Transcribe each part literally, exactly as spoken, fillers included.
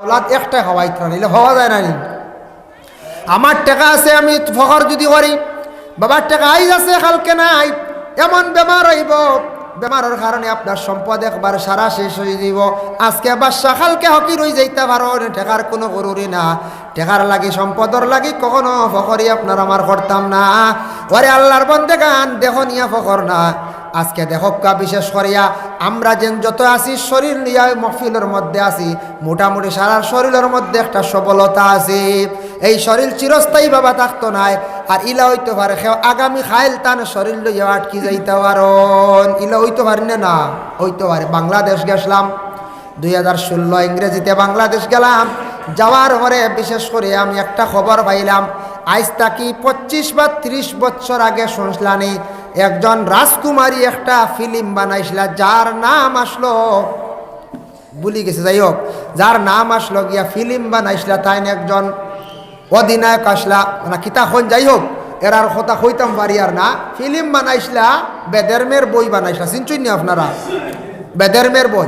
আওলাদ একটা খাওয়াইত না, নিলে হওয়া যায় না নি? আমার টেকা আছে, আমি ফখর যদি করি, বাবার টেকা আইজ আছে, কালকে নাই, এমন বেমার অইবো, বেমারর কারণে আপনার সম্পদ একবার সারা শেষ অইযিবো। আজকে বাদশা, কালকে ফকির অইযাইতা পারইন, টেকার কুনু জরুরি না। টেকার লাগি, সম্পদর লাগি কখনো ফখরি আপনার আমার করতাম না। ওরে আল্লার বন্দেগান, দেখো নিয়া ফখর না। আজকে দেখউক্কা, বিশেষ করিয়া আমরা যেন যত আছি, শরীর লইয়া মহফিলর মধ্যে আছি, মোটামুটি সারা শরীরর মধ্যে একটা সবলতা আছে। এই শরীর চিরস্থায়ী বাবা থাকতো নায়। আর ইলা অইতো পারে, কেউ আগামী কাইল তান শরীর লইয়া আটকি যাইতা পারইন, ইলা অইতো পারে না, না? অইতো পারে। বাংলাদেশ গেছলাম, দুই হাজার ষোলো ইংরেজিতে বাংলাদেশ গেলাম। যাওয়ার পরে বিশেষ করি আমি একটা খবর পাইলাম, আইজ থাকি পঁচিশ বা ত্রিশ বছর আগে শুনছলানি, একজন রাজকুমারী একটা ফিল্ম বানাইছলা, যার নাম আছলো, ভুলি গেছি, যাই হোক, যার নাম আছলো গিয়া, ফিল্ম বানাইছলা, তাইন একজন অধিনায়ক আছলা, না কিতা কইন, যাই হোক, এরার কথা কইতাম পারি আর না। ফিল্ম বানাইছলা, বেদেরমের বই বানাইছলা, চিনছইন নি আপনারা? বেদেরমের বই।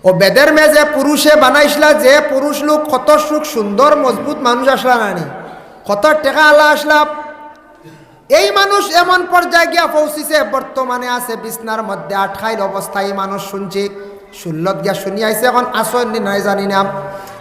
ও বেদেরমে যে পুরুষে বানাইছলা, যে পুরুষ লোক কত সুখ, সুন্দর, মজবুত মানুষ আছলা না নি, কত টেকা আলা আছলা, এই মানুষ এমন পর্যায়ে গিয়া পৌঁছিছে, বর্তমানে আছে বিছনার মধ্যে আটকাইল অবস্থায়। এই মানুষ শুনছি, ষোলোত গিয়া শুনি আইছে, এখন আছইন নি নাই জানি না।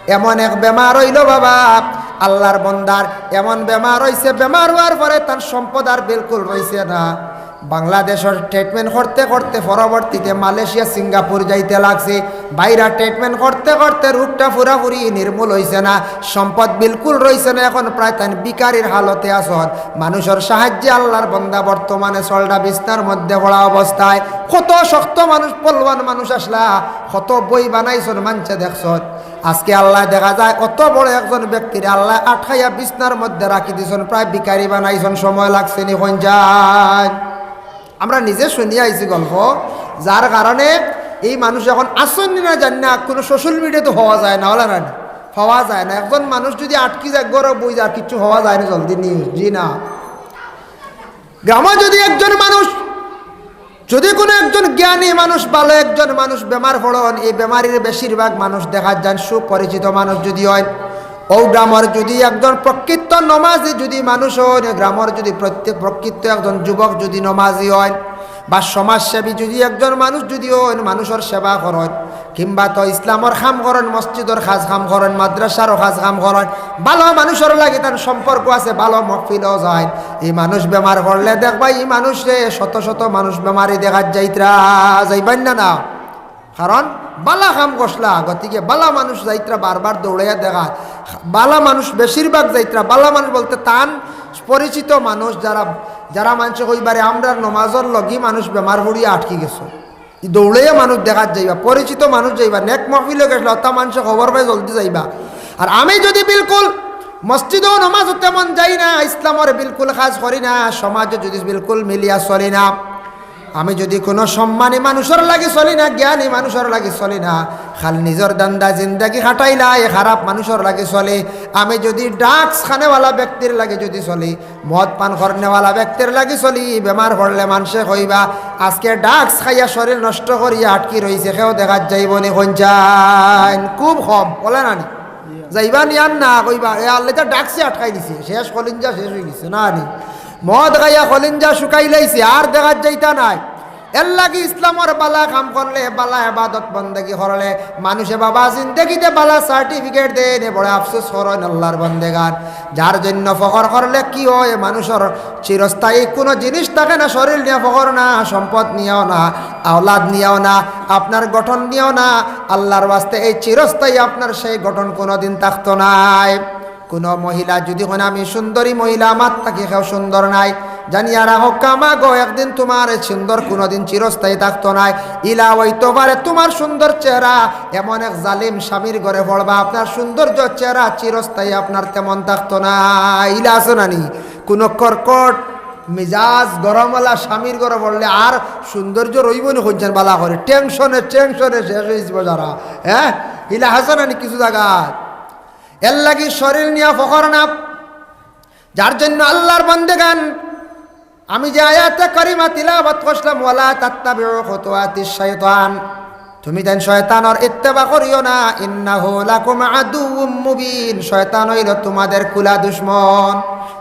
এমন এক বেমার অইলো বাবা, আল্লার বন্দার এমন বেমার অইছে, বেমার অওয়ার পরে তান সম্পদ আর বিলকুল রইছে না। বাংলাদেশর ট্রিটমেন্ট করতে করতে পরবর্তীতে মালয়েশিয়া, সিঙ্গাপুর যাইতে লাগছে। বাইরা ট্রিটমেন্ট করতে করতে রোগটা পুরাপুরি নির্মূল অইছে না, সম্পদ বিলকুল রইছে না। এখন প্রায় তাইন ভিখারির হালতে আছইন। মানুষর সাহায্যে আল্লার বন্দা বর্তমানে চলরা বিছনার মধ্যে পড়া অবস্থায়। কত শক্ত মানুষ, পলওয়ান মানুষ আছলা, কত বই বানাইছইন, মানষে দেখছইন। আজকে আল্লায় দেখা যায় অত বড় একজন ব্যক্তিরে আল্লায় আটকাইয়া বিছনার মধ্যে রাখি দিছইন, প্রায় ভিখারি বানাইছইন, সময় লাগছে নি, কইন যাইন। আমরা নিজে শুনিয়া আইছি গল্প, যার কারণে এই মানুষ এখন আছইন নি না জানি না, কুনু social media-ত পাওয়া যায় না, অলা না নি? পাওয়া যায় না। একজন মানুষ যদি আটকি যায়, ঘরো বই যায়, আর কিচ্ছু পাওয়া যায় না জলদি news, জি না। গ্রামো যদি একজন মানুষ, যদি কুনু একজন জ্ঞানী মানুষ, ভালো একজন মানুষ বেমার পড়ইন, এই বেমারির বেশিরভাগ মানুষ দেখা যায় সুপরিচিত মানুষ যদি অইন, অউ গ্রামর যদি একজন প্রকৃত নমাজি যদি মানুষ অইন, গ্রামর যদি প্রত্যেক প্রকৃত একজন যুবক যদি নমাজি অইন, বা সমাজসেবী যদি একজন মানুষ যদি অইন, মানুষর সেবা করইন, কিংবা তো ইসলামর কাম করইন, মসজিদর কাজ কাম করইন, মাদ্রাসারও কাজ কাম করইন, ভালো মানুষর লাগি তান সম্পর্ক আছে, ভালো মহফিলও যাইন, এই মানুষ বেমার পড়লে দেখবা, এই মানুষরে শত শত মানুষ বেমারি দেখাত যাইতরা, যাইবা নি না, না? কারণ ভালা কাম করছলা, গতিকে ভালা মানুষ যাইতরা বারবার দৌড়াইয়া দেখাত, ভালা মানুষ বেশিরভাগ যাইতরা, ভালা মানুষ বলতে তান পরিচিত মানুষ, যারা, যারা মানষে কইবা রে, আমরার নমাজর লগি মানুষ বেমার পড়িয়া আটকি গেছে, ই দৌড়াইয়া মানুষ দেখাত যাইবা, পরিচিত মানুষ যাইবা, নেক মহফিলো গেছলা, অতা মানষে খবর পাই জলদি যাইবা। আর আমি যদি বিলকুল মসজিদো নমাজো তেমন যাই না, ইসলামর বিলকুল কাজ করি না, সমাজো যদি বিলকুল মিলিয়া চলি না, আমি যদি কুনু সম্মানী মানুষর লাগি চলি না, জ্ঞানী মানুষর লাগি চলি না, খালি নিজর ধান্দা জিন্দেগি কাটাইলাই, খারাপ মানুষর লাগি চলি, আমি যদি drugs খানেওয়ালা ব্যক্তির লাগি যদি চলি, মদ পান করনেওয়ালা ব্যক্তির লাগি চলি, বেমার পড়লে মানষে কইবা, "আজকে drugs খাইয়া শরীর নষ্ট করিয়া আটকি রইছে, কেউ দেখাত যাইবো নি, কইন যাইন?" খুব কম, অলা না নি? যাইবা নি আর না, কইবা, "এ আল্লায় তো drugs-এ আটকাই দিছে, শেষ, কলিঞ্জা শেষ অই গেছে, না নি? মদ খাইয়া কলিঞ্জা শুকাই লাইছে, আর দেখাত যাইতা নায়।" এরলাগি ইসলামর ভালা কাম করলে, ভালা এবাদত বন্দেগি করলে, মানষে বাবা জিন্দেগিতে ভালা certificate দেয় নি, বড় আফসোস করইন আল্লার বন্দেগান। যার জন্য ফখর করলে কি অয়? মানুষর চিরস্থায়ী কুনু জিনিস থাকে না, শরীর নিয়া ফখর না, সম্পদ নিয়াও না, আওলাদ নিয়াও না, আপনার গঠন নিয়াও না। আল্লার ওয়াস্তে এই চিরস্থায়ী আপনার সেই গঠন কুনুদিন থাকতো নায়। কুনু মহিলা যদি কইন, "আমি সুন্দরী মহিলা, আমার থাকি কেউ সুন্দর নাই", জানিয়া রাখো, কামা গো, একদিন তুমার এই সুন্দর কুনুদিন চিরস্থায়ী থাকতো নায়। ইলা অইতো পারে তুমার সুন্দর চেহারা এমন এক জালিম স্বামীর ঘরে পড়বা, আপনার সৌন্দর্য চেহারা চিরস্থায়ী আপনার তেমন থাকতো নায়। ইলা আছে না নি? কুনু কর্কট মিজাজ গরমওয়ালা স্বামীর ঘরে পড়লে আর সৌন্দর্য রইবো নি, কইন যাইন ভালা করি, tension-এ, tension-এ শেষ অইযিবো যারা, হ্যাঁ? ইলা আছে না নি কিছু জাগাত? এরলাগি শরীর নিয়া ফখর না। যার জন্য আল্লার বন্দেগান, আমি যে আয়াতে কারিমা তিলাওয়াত করছলাম, "ওয়ালা তাত্তাবিউ খুতুওয়াতিশ শাইতান", তুমি তাইন শয়তানর ইত্তেবা করিও না, ইন্নাহু লাকুম আদুউম মুবিন, শয়তান অইলো তুমাদের খুলা দুশমন।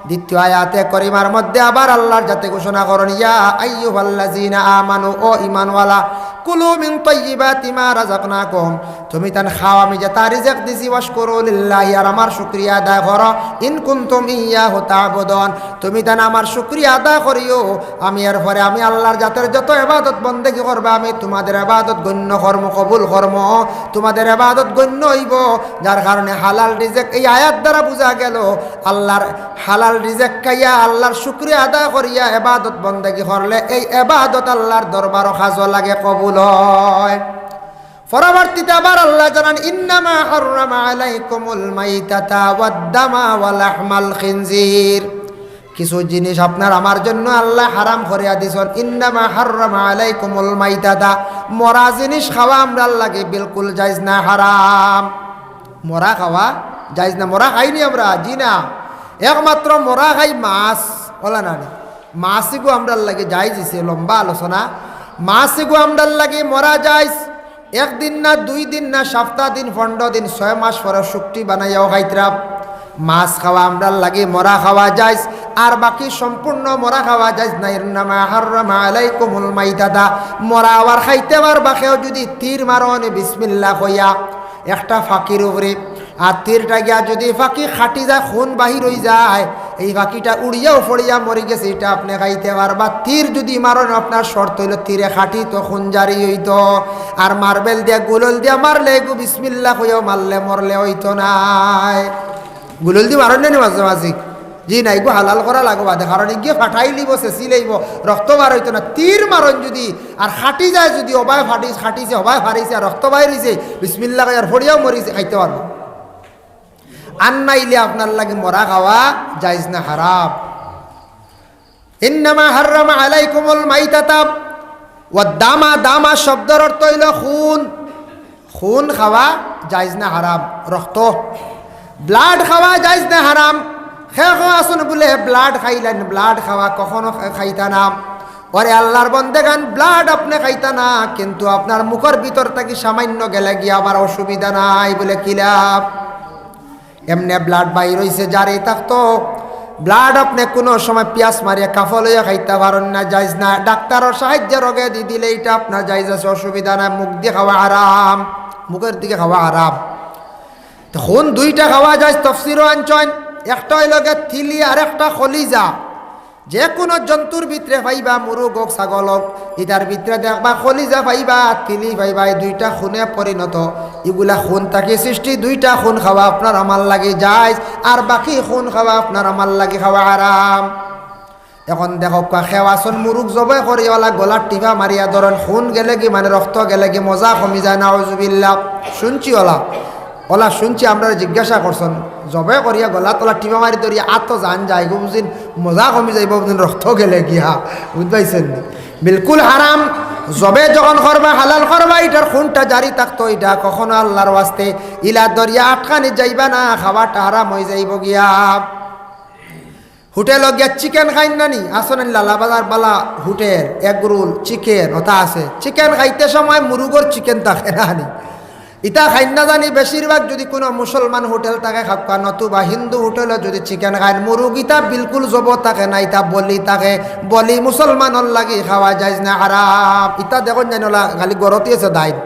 দ্বিতীয় আয়াতে করিমার মধ্যে আবার আল্লাহর জাতে ঘোষণা করইন, ইয়া আইয়ুহাল্লাযিনা আমানু, ও ঈমানওয়ালা, কুলু মিন তাইয়্যিবাতি মা রাযাকনাকুম, তুমি তাইন খাও আমি যেতা রিজিক দিছি, ওয়াশকুরু লিল্লাহি, আর আমার শুকরিয়া আদায় করো, ইন কুনতুম ইয়াহু তা'বুদুন, তুমি তাইন আমার শুকরিয়া আদায় করিও, আমি এরপরে আমি আল্লাহর জাতের যত ইবাদত বন্দেগি করবা, আমি তুমাদের ইবাদত গণ্য করমু, কবুল করমু, তুমাদের ইবাদত গণ্য অইবো। যার কারণে হালাল রিজিক, এই আয়াত দ্বারা বুঝা গেল, আল্লাহর হালাল রিজিক খাইয়া, আল্লাহর শুকরিয়া আদায় করিয়া ইবাদত বন্দেগি করলে এই ইবাদত আল্লাহর দরবারো খাজো লাগে, কবুল অয়। পরবর্তীতে আবার আল্লাহ জানান, ইন্নামা হাররামা আলাইকুমুল মাইতাতা ওয়াদ দামা ওয়া লাহমাল খিনজির। কিছু জিনিস আপনার আমার জন্য আল্লাহ হারাম করিয়া দিছইন। ইন্নামা হাররামা আলাইকুমুল মাইতাতা, মরা জিনিস খাওয়া আমরার লাগি বিলকুল জায়েজ না, হারাম। মরা খাওয়া জায়েজ না, মরা খাইনি আমরা, জি না। একমাত্র মরা খাই মাছ, অলা না নি? মাছ ইগু আমরার লাগি জায়েজ অইছে, লম্বা আলোচনা। মাছ ইগু আমরার লাগি মরা জায়েজ, একদিন না, দুই দিন না, সাপ্তা দিন, পনরো দিন, ছয় মাস পরে শুকটি বানাইয়াও খাইতরা। মাছ খাওয়া আমরার লাগি মরা খাওয়া জায়েজ, আর বাকি সম্পূর্ণ মরা খাওয়া জায়েজ না। ইন্নামা হাররামা আলাইকুমুল মাইতাতা, মরা আবার খাইতে পারবা কেউ যুদি তীর মারো নি বিসমিল্লাহ কইয়া একটা ফাকির উপরে, আর তীরটা গিয়া যুদি ফাকি খাটি যায়, খুন বাহির অই যায়, এই ফাকিটা উড়িয়াও পড়িয়া মরি গেছে, ইটা আপনে খাইতে পারবা। তীর যুদি মারইন, আপনার শর্ত অইলো তীরে খাটিতো, খুন জারি অইতো। আর মার্বেল দিয়া, গুলল দিয়া মারলে, এগু বিসমিল্লাহ কইয়াও মারলে মরলে অইতো নায়। গুলল দি মারইন না নি মাঝে মাঝে? জি না, এগু হালাল করা লাগবো বাদে, কারণ ইগিয়ে ফাটাইলিবো, ছেঁচিলাইবো, রক্ত বার অইতো না। তীর মারইন যুদি আর খাটি যায় যুদি, অবায় ফাটি, খাটিছে, অবায় ফারিছে, আর রক্ত বাইর অইছে, বিসমিল্লাহ কইয়া আর পড়িয়াও মরিছে, খাইতে পারবো। আর নাইলে আপনার লাগি মরা খাওয়া জায়েজ না, হারাম। ইন্নামা হাররামা আলাইকুমুল মাইতাতা ওয়াদ দামা, দামা শব্দর অর্থ অইলো খুন। খুন খাওয়া জায়েজ না, হারাম। রক্ত, blood খাওয়া জায়েজ না, হারাম। কেউ কেউ আছইন বুলে blood খাইলাইন, blood খাওয়া কখনো খা-, খাইতা না। ওরে আল্লাহর বন্দেগান, blood আপনে খাইতা না, কিন্তু আপনার মুখর ভিতর থাকি সামান্য গেলে গিয়া আবার অসুবিধা নাই বুলে কিলা? এমনে blood বাইর অইছে, জারি থাকতো। Blood আপনে কুনু সময় পিয়াস মারিয়া কাফল অইয়া খাইতা পারইন না, জায়েজ না। ডাক্তারর সাহায্যে রগে দি দিলে ইটা আপনার জায়েজ আছে, অসুবিধা নাই। মুখ দি খাওয়া হারাম, মুখর দিকে খাওয়া হারাম। তো খুন দুইটা খাওয়া জায়েজ, তফসিরো আনছইন। একটা অইলো গিয়া তিলি আর একটা কলিজা। যে কুনু জন্তুর ভিতরে পাইবা, মুরুগ অউক, ছাগল অউক, ইটার ভিতরে দেখবা কলিজা পাইবা, তিলি পাইবা, এই দুইটা খুনে পরিণত। ইগুলা খুন থাকি সৃষ্টি, দুইটা খুন খাওয়া আপনার আমার লাগি জায়েজ, আর বাকি খুন খাওয়া আপনার আমার লাগি খাওয়া হারাম। এখন দেখউক্কা, কেউ আছইন মুরুগ জবাই করি অলা গলাত টিপা মারিয়া ধরইন, খুন গেলেগি মানে রক্ত গেলেগি মজা কমি যায়, নাউজুবিল্লাহ। শুনছি অলা, অলা শুনছি, আমরারে জিজ্ঞাসা করছইন, জবাই করিয়া গলাত অলা টিপা মারি ধরিয়া আতো জান যায়গো বুঝিন, মজা কমি যাইবো বুঝিন, রক্ত গেলেগি, হা, বুঝ পাইছইন নি? বিলকুল হারাম। জবাই যখন করবা, হালাল করবা, ইটার খুনটা জারি থাকতো, ইটা কখনো আল্লাহর ওয়াস্তে ইলা ধরিয়া আটকানি যাইবা না, খাওয়াটা হারাম অই যাইবো গিয়া। হোটেলো গিয়া chicken খাইন না নি? আছইন না নি লালাবাজার বালা হোটেল, egg roll, chicken, ওটা আছে। Chicken খাইতে সময় মুরুগর chicken থাকে না নি? ইতা খাইন না জানি বেশিরভাগ যুদি কুনু মুসলমান হোটেল থাকে খাউক্কা, নতুবা হিন্দু হোটেলো যুদি chicken খাইন, মুরুগ ইতা বিলকুল জবো থাকে না, ইতা বলি থাকে। বলি মুসলমানর লাগি খাওয়া জায়েজ না, হারাম। ইতা দেখইন জানি অলা খালি গরতি আছে দাইন।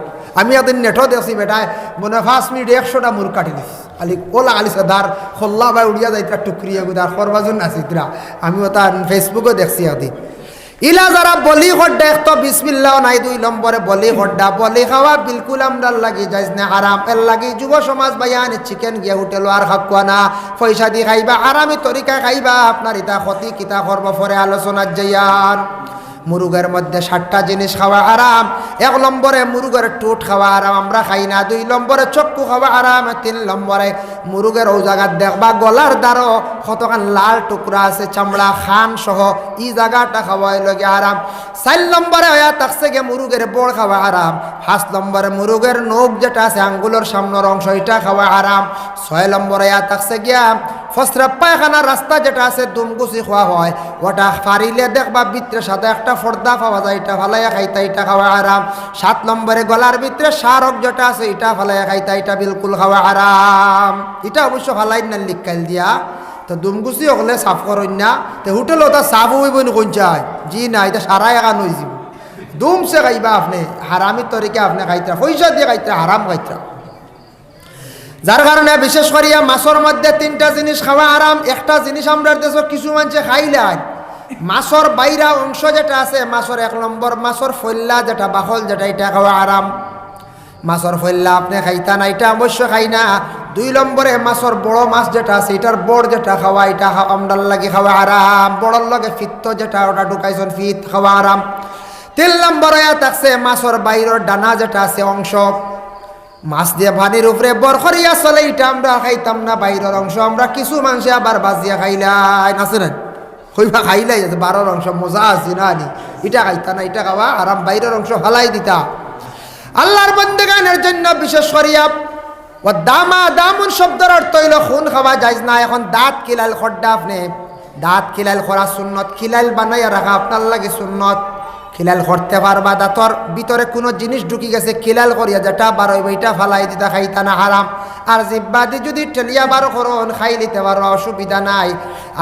আমি একদিন নেটো দেখছি বেটায় মনে অয় পাঁচ মিনিটে একশোটা মুরুগ কাটি দিছে। খালি অলা খালি সেদার খল্লা বায় উড়িয়া যাইতরা টুকরিয়া গুদার খরবাজুন নাচিতরা। আমি ওটা Facebookও দেখছি একদিন। ইলা যারা বলি খড্ডা, এক তো বিসমিল্লাও নাই, দুই নম্বরে বলি খড্ডা। বলি খাওয়া বিলকুল আমরার লাগি জায়েজ না, হারাম। এর লাগি যুব সমাজ ভাইয়াইন chicken গিয়া হোটেলো আর খাউক্কা না, পয়সা দি খাইবা, হারামি তরিকায় খাইবা, আপনার ইতা ক্ষতি কিতা করবো পরে আলোচনাত যাইয়ার। মুরুগর মধ্যে সাতটা জিনিস খাওয়া হারাম। এক নম্বরে মুরুগর ঠুট খাওয়া হারাম, আমরা খাই না। দুই নম্বরে চক্ষু খাওয়া হারাম। তিন নম্বরে মুরুগর অউ জাগাত দেখবা গলার দ্বারো কতখান লাল টুকরা আছে, চামড়া, খান সহ, ই জাগাটা খাওয়া অইলো গিয়া হারাম। চাইর নম্বরে অইয়া থাকছে গিয়া মুরুগর বড় খাওয়া হারাম। পাঁচ নম্বরে মুরুগর নখ যেটা আছে আঙ্গুলর সামনর অংশ, ইটা খাওয়া হারাম। ছয় নম্বরে অইয়া থাকছে গিয়া ফসরাব পায়খানার রাস্তা যেটা আছে, দুমগুছি কওয়া হয়, ওটা ফাড়িলে দেখবা ভিতরে সাদা একটা পর্দা পাওয়া যায়, ইটা ফালাইয়া খাইতা, ইটা খাওয়া হারাম। সাত নম্বরে গলার ভিতরে শারক যেটা আছে, ইটা ফালাইয়া খাইতা, ইটা বিলকুল খাওয়া হারাম। ইটা অবশ্য ফালাইন না লিখাইল দিয়া, তো দুমগুছি অকলে সাফ করইন না, তে হোটেলো তা সাফ অইবো নি কইন চাই? জি না, ইটা সারা এখান অইযিবো। দুমছে খাইবা আপনে, হারামি তরিকা আপনে খাইতরা, পয়সা দিয়া খাইতরা, হারাম খাইতরা। যার কারণে বিশেষ করিয়া মাছর মধ্যে তিনটা জিনিস খাওয়া হারাম। একটা জিনিস আমরার দেশো কিছু মানষে খাইলাইন, মাছর বাইরা অংশ যেটা আছে, মাছর এক নম্বর, মাছর ফল্লা যেটা, বাকল যেটা, ইটা খাওয়া হারাম। মাছর ফল্লা আপনে খাইতা না, ইটা অবশ্য খাই না। দুই নম্বরে মাছর বড় মাছ যেটা আছে, ইটার বড় যেটা খাওয়া, ইটা খা-, আমরার লাগি খাওয়া হারাম। বড়র লগে ফিত্ত যেটা, ওটা ঢুকাইছইন, ফিত খাওয়া হারাম। তিন নম্বর অইয়া থাকছে মাছর বাইরর ডানা যেটা আছে, অংশ, মাছ দিয়া পানির উপরে ভর করিয়া চলে, ইটা আমরা খাইতাম না, বাইরর অংশ আমরা কিছু মানষে আবার বাজিয়া খাইলাইন, আছে না? কইবা খাইলাই আছে, বারর অংশ মজা আছে না নি, ইটা খাইতা না, ইটা খাওয়া হারাম, বাইরর অংশ ফালাই দিতা। আল্লাহর বন্দেগানের জন্য বিশেষ করিয়া, ওয়া দামা দামুন শব্দর অর্থ অইলো খুন খাওয়া জায়েজ না। এখন দাঁত কিলাইল করডা আপনে, দাঁত কিলাইল করা সুন্নত, কিলাইল বানাইয়া রাখা আপনার লাগি সুন্নত। কিলাইল করতে পারবা, দাঁতর ভিতরে কুনু জিনিস ঢুকি গেছে, কিলাইল করিয়া যেটা বার অইবো, ইটা ফালাই দিতা, খাইতা না, হারাম। আর জিব্বা দি যুদি ঠেলিয়া বার করইন, খাইলিতে পারবা, অসুবিধা নাই।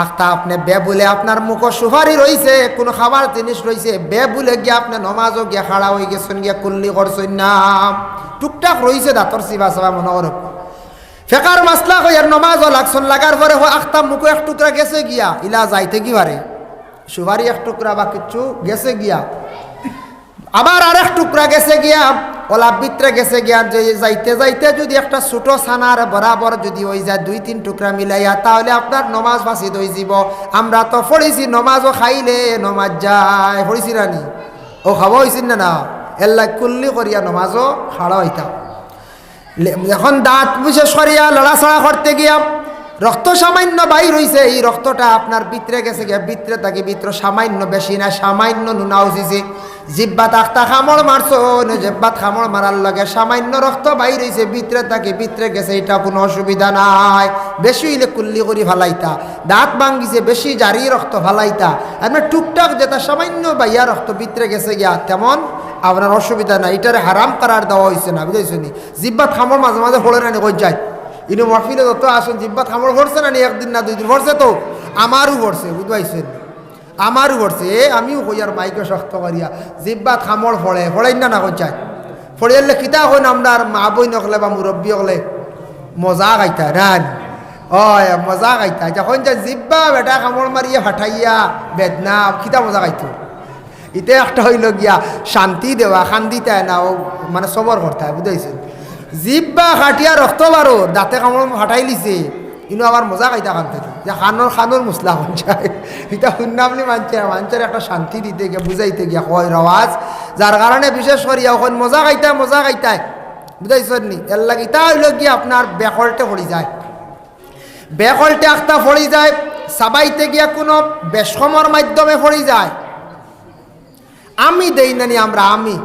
আখতা আপনে বেবুলে আপনার মুখো সুপারি রইছে, কুনু খাবার জিনিস রইছে, বেবুলে গিয়া আপনে নমাজো গিয়া খাড়া অইগেছইন, গিয়া কুল্লি করছইন না, টুকটাক রইছে দাঁতর চিবা চাবা মনো করো। ফেকার মাসলা কইয়ার নমাজো লাগছইন, লাগার পরে অউ আখতা মুখো এক টুকরা গেছে গিয়া, ইলা যাইতে কি পারে? সুপারি এক টুকরা বা কিচ্ছু গেছে গিয়া, আবার আরেক টুকরা গেছে গিয়া, অলা ভিতরে গেছে গিয়া, যে যাইতে যাইতে যুদি একটা ছোট ছানার বরাবর যুদি অইযায় দুই তিন টুকরা মিলাইয়া, তাইলে আপনার নমাজ ফাসিদ অইযিবো। আমরা তো পড়ছি নমাজো খাইলে নমাজ যায়, পড়ছি না নি? অউ খাওয়া অইছে না, না? এরলাগি কুল্লি করিয়া নমাজো খাড়া অইতা। লে-, এখন দাঁত বিশেষ করিয়া লড়াচড়া করতে গিয়া রক্ত সামান্য বাইর অইছে, ই রক্তটা আপনার ভিতরে গেছে গিয়া, ভিতরে থাকি ভিতরে সামান্য, বেশি না, সামান্য নুনা উচিছে। জিব্বাত আখতা কামড় মারছইন, জিব্বাত কামড় মারার লগে সামান্য রক্ত বাইর অইছে, ভিতরে থাকি ভিতরে গেছে, ইটা কুনু অসুবিধা নাই। বেশি অইলে কুল্লি করি ফালাইতা, দাঁত ভাঙ্গিছে, বেশি জারি রক্ত ফালাইতা। আপনার টুকটাক যেটা সামান্য বাইয়া রক্ত ভিতরে গেছে গিয়া, তেমন আপনার অসুবিধা নাই, ইটারে হারাম করার দেওয়া অইছে না, বুঝাইছো নি? জিব্বাত কামড় মাঝে মাঝে পড়ে না নি, কই যায়? ইনো মাহফিলো যত আছইন, জিব্বাত কামড় পড়ছে না নি? একদিন না দুই দিন পড়ছে তো, আমারও পড়ছে, বুঝবাইছেন? আমারও পড়ছে, এ, আমিও কই আর মাইকো শক্ত করিয়া, জিব্বাত কামড় পড়ে, পড়ে না, না কই যায়? পড়িয়ারলে কিতা কইন আমরার মা বইন অকলে বা মুরব্বি অকলে, মজা খাইতা না নি? অয়, মজা খাইতা। যখন যে জিব্বা বেটা কামড় মারিয়া ফাটাইয়া বেদনা, কিতা মজা খাইতো? ইতে একটা অইলো গিয়া শান্তি দেওয়া, কান্দিতায় না, অউ মানে সবর করতায়, বুঝাইছে? জিব্বা কাটিয়া রক্ত বারর, দাঁতে কামড় ফাটাইলিছে, ইনো আবার মজা খাইতা কান থাকি। যে কানর, কানর মুসলা অইযায়। ইটা হুননা বুলি মানষে, মানষরে একটা শান্তি দিতে গিয়া, বুঝাইতে গিয়া কয় রেওয়াজ, যার কারণে বিশেষ করিয়া অখন মজা খাইতায়, মজা খাইতায়, বুঝাইছইন নি? এরলাগি ইতা অইলো গিয়া আপনার বেকলটে পড়ি যায়। বেকলটে আখতা পড়ি যায়, চাবাইতে গিয়া কুনু বেশকমর মাধ্যমে পড়ি যায়। আমি দেই না নি আমরা, আমি।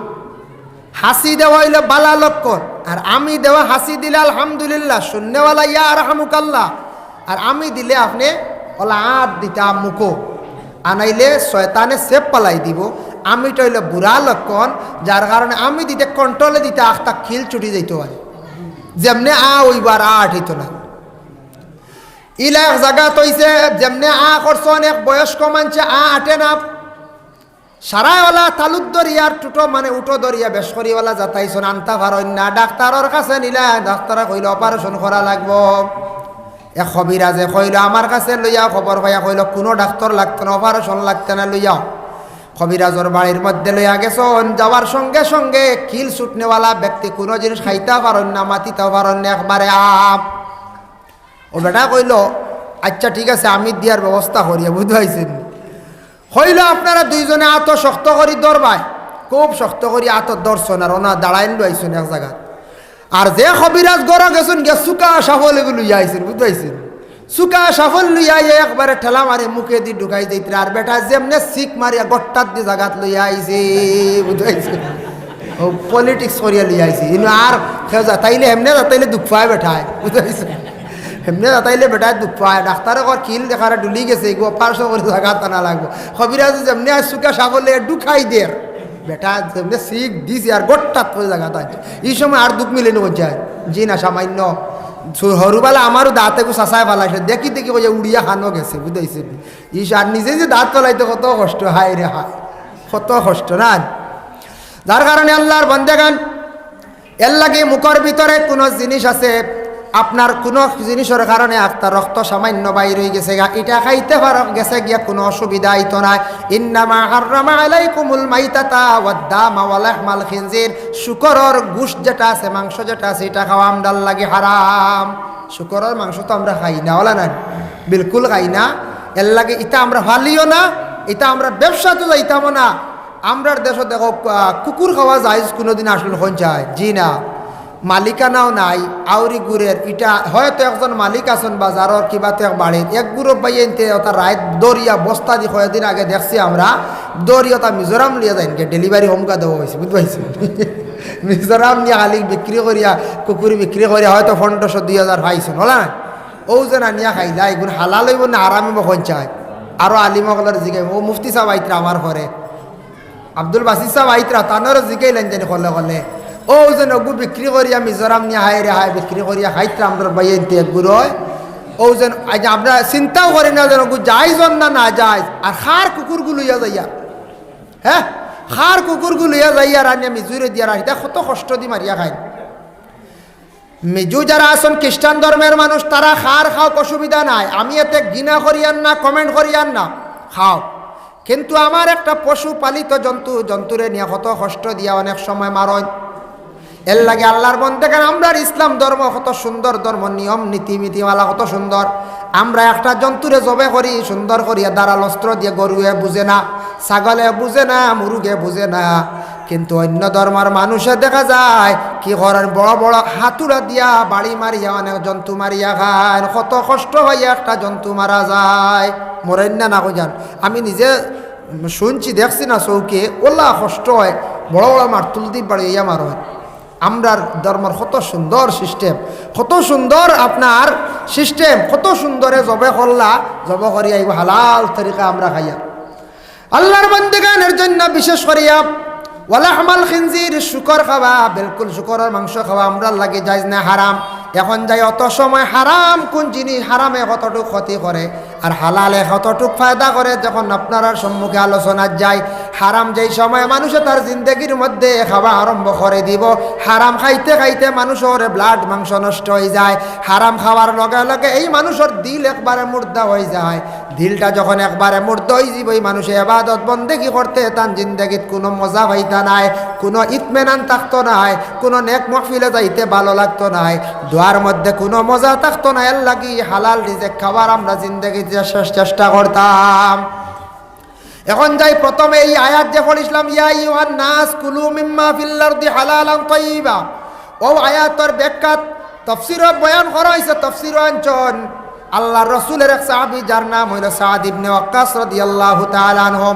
হাছি দেওয়া অইলো বালা লক্ষণ, আর আমি দেওয়া, হাছি দিলে আলহামদুলিল্লাহ, শুননেওয়ালা ইয়া আরহামুকাল্লাহ, আর আমি দিলে আপনে অলা আত দিতা মুখো, আনাইলে শয়তানে ছেপ ফালাই দিবো। আমিটা অইলো বুরা লক্ষণ, যার কারণে আমি দিতে কন্ট্রোলে দিতে আখতা খিল ছুটি যাইতো পারে, যেমনে আ অইবো আর আ আটিতো না। ইলা এক জাগাত অইছে, যেমনে আ করছইন, এক বয়স্ক মানষে আ আটে না, সারায় অলা তালুত ধরিয়া, টুটো মানে উটো ধরিয়া, বেশ করি অলা যাতাইছইন, আনতা পারইন না, ডাক্তারর কাছে নিলা, ডাক্তারে কইলো অপারেশন করা লাগবো। এক কবিরাজে কইলো আমার কাছে লইয়া, খবর পাইয়া কইলো কুনু ডাক্তার লাগতো না, অপারেশন লাগতো না, লইয়াও। কবিরাজর বাড়ির মধ্যে লইয়া গেছইন, যাওয়ার সঙ্গে সঙ্গে খিল ছুটনেওয়ালা ব্যক্তি, কুনু জিনিস খাইতা পারইন না, মাতিতাও পারইন না, একবারে আ। অউ বেটা কইলো, আচ্ছা ঠিক আছে, আমি দিয়ার ব্যবস্থা করিয়া, বুঝতে পারছেন? কইলো, আপনারা দুইজনে আতো শক্ত করি ধরবায়, খুব শক্ত করি আতো ধরছইন, আর অনা দাঁড়াইন লইছইন এক জাগাত। আর যে কবিরাজ ঘরো গেছইন, গিয়া শুকা শাফল এগু লইয়া আইছইন, বুঝতে পারছেন? শুকা শাফল লইয়া আইয়া একবারে ঠেলা মারি মুখেদি ঢুকাই দিতরা, আর বেটা যেমনে ছিক মারিয়া গট্টাত দি জাগাত লইয়া আইছে, বুঝতে পারছেন? অউ politics করিয়া লইয়া আইছে, ইনো আর কেউ যা, তাইলে এমনে যা, তাইলে দুখ পায় বেটায়, বুঝতে পারছেন? এমনে যাতাইলে বেটায় দুখ পায়, ডাক্তারে কর কিল দেখারে ডুলি গেছে, এগু অপারেশন করি জাগাত আনা লাগবো। কবিরাজে যেমনে আইজ চুকা সাবলে ঢুকাই দের, বেটা যেমনে সিক দিছে আর গোট্টাত করি জাগাত আনছে। ই সময় আর দুখ মিলে নি কইছে? জি না, সামান্য। সু-, হরুবালা আমারও দাঁত এগু চাচায় ফালাইছে, দেখি দেখি কইছে উড়িয়া খানো গেছে, বুঝাইছে নি? ই আর নিজে যে দাঁত ফালাইতে কত কষ্ট, হায় রে হায়, কত কষ্ট না? যার কারণে আল্লাহর বন্দেগান, এর লাগি মুখর ভিতরে কোনো জিনিস আছে, আপনার কোনো জিনিসর কারণে আপনার রক্ত সামান্য বাইর হয়ে গেছে গা, এটা খাইতে পারো, গেছে গিয়া কোনো অসুবিধা হইতো না। ইন্নামা হাররামা আলাইকুমুল মাইতাতা ওয়াদ দামা ওয়া লাহমাল খিনজির, শুকরর গোশত যেটা আছে, মাংস যেটা আছে, এটা খাওয়া আমরার লাগি হারাম। শুকরর মাংস তো আমরা খাই না, ওলা না, বিলকুল খাই না। এর লাগি ইটা আমরা ফালিও না, ইটা আমরা ব্যবসাত যাইতামও না। আমরার দেশো দেখো, আহ, কুকুর খাওয়া জায়েজ কোনোদিন আসলে হন যায়? জি না। মালিকানাও নাই, আউরি গুরের। ইটা হয়তো একজন মালিক আছেন বাজারর কিবা তো এক বাড়ির, এক গুরু ভাই আনতে ওটা রাইত দরিয়া বস্তা দি কয়েকদিন আগে দেখছি আমরা, দরিয়া ওটা মিজোরাম লিয়া যাইন গে, ডেলিভারি হোমকা দেওয়া হয়েছে, বুঝতে পারছি? মিজোরাম নিয়ে খালি বিক্রি করিয়া, কুকুর বিক্রি করিয়া হয়তো পনেরোশো দুই হাজার পাইছেন, হলা না? ও যে না নিয়া খাইলা, এগুন হালাল হইব না হারাম হইব, কোন চায়? আরো আলিম অকলর জিগাই, ও মুফতি সাহেব আইতরা আমার ঘরে, আব্দুল বাসিত সাহেব আইতরা, তানরও জিগাইলেন জানি কলে কলে। ও যে নগু বিক্রি করিয়া মিজোরাম নিয়া হায় রে হায়, বিক্রি করিয়া খাইতরা আমরার ভাই আনতে এক গুরু হয়। ও যেন আজ আমরা চিন্তাও করি না যে নগু যাই জন না না যায়, আর খার কুকুরগু লইয়া যাইয়া, হ্যাঁ, খার কুকুরগু লইয়া যাইয়া আর আনিয়া মিজুরে দিয়া রাখিতা কত কষ্ট দি মারিয়া খায়। মিজু যারা আছেন খ্রিস্টান ধর্মের মানুষ, তারা খার খাও, অসুবিধা নাই, আমি এতে ঘৃণা করিয়ার না, কমেন্ট করিয়ার না, খাও। কিন্তু আমার একটা পশু পালিত জন্তু, জন্তুরে নিয়ে কত কষ্ট দিয়া অনেক সময় মারইন। এর লাগি আল্লাহর বন্দেগান, আমরার ইসলাম ধর্ম কত সুন্দর ধর্ম, নিয়ম নীতি নীতিমালা কত সুন্দর। আমরা একটা জন্তুরে জবে করি সুন্দর করিয়া ধারাল অস্ত্র দিয়ে, গরুয়ে বুঝে না, ছাগলে বুঝে না, মুরুগে বুঝে না, কিন্তু অন্য ধর্মর মানুষে দেখা যায় কি করেন, বড় বড় হাতুড়া দিয়া বাড়ি মারিয়া অনেক জন্তু মারিয়া খান। কত কষ্ট হইয়া একটা জন্তু মারা যায়, মরেন না, না কই যান। আমি নিজে শুনছি, দেখছি না চৌকে, ওলা কষ্ট হয়, বড় বড় মারতুল দি বাড়ি ইয়া মারো। আমরার ধর্মর কত সুন্দর সিস্টেম, কত সুন্দর আপনার সিস্টেম, কত সুন্দরে জবে করলা, জবে করিয়া এগু হালাল তরিকা আমরা খাইয়া। আল্লাহর বন্দেগানের জন্য বিশেষ করিয়া ওয়ালাহমাল খিনজির, শুকর খাওয়া, বিলকুল শুকরর মাংস খাওয়া আমরার লাগি জায়েজ না, হারাম। এখন যাই অত সময় হারাম কোন জিনিস, হারামে কতটুক ক্ষতি করে আর হালালে কতটুক ফায়দা করে, যখন আপনারার সম্মুখে আলোচনা যায়। হারাম যেই সময় মানুষে তার জিন্দেগির মধ্যে খাওয়া আরম্ভ করে দিব, হারাম খাইতে খাইতে মানুষর ব্লাড মাংস নষ্ট হয়ে যায়। হারাম খাওয়ার লগে লগে এই মানুষর দিল একবারে মুর্দা হয়ে যায়। দিলটা যখন একবারে মুর্দা হয়ে যাবে, ওই মানুষে এবাদত বন্দেগি করতে তান জিন্দেগিত কোনো মজা পাইতা নাই, কোনো ইতমেনান থাকতো নাই, কোনো নেক মহফিলে যাইতে ভালো লাগতো নাই, দোয়ার মধ্যে কোনো মজা থাকতো না। এর লাগি হালাল রিজেক খাওয়ার আমরা জিন্দেগিতে শেষ চেষ্টা করতাম। এখন যাই প্রথমে এই আয়াত যে পড়ছিলাম, ইয়া আইয়ুহান নাস কুলু মিম্মা ফিল আরদি হালালান তাইয়িবা, ও আয়াতর ব্যাখ্যাত তফসিরও বয়ান করা হয়েছে, তফসিরও আনছন আল্লাহর রসুলের এক সাহাবী, যার নাম হইল সাদ ইবনে ওয়াক্কাস রাদিয়াল্লাহু তাআলা আনহু।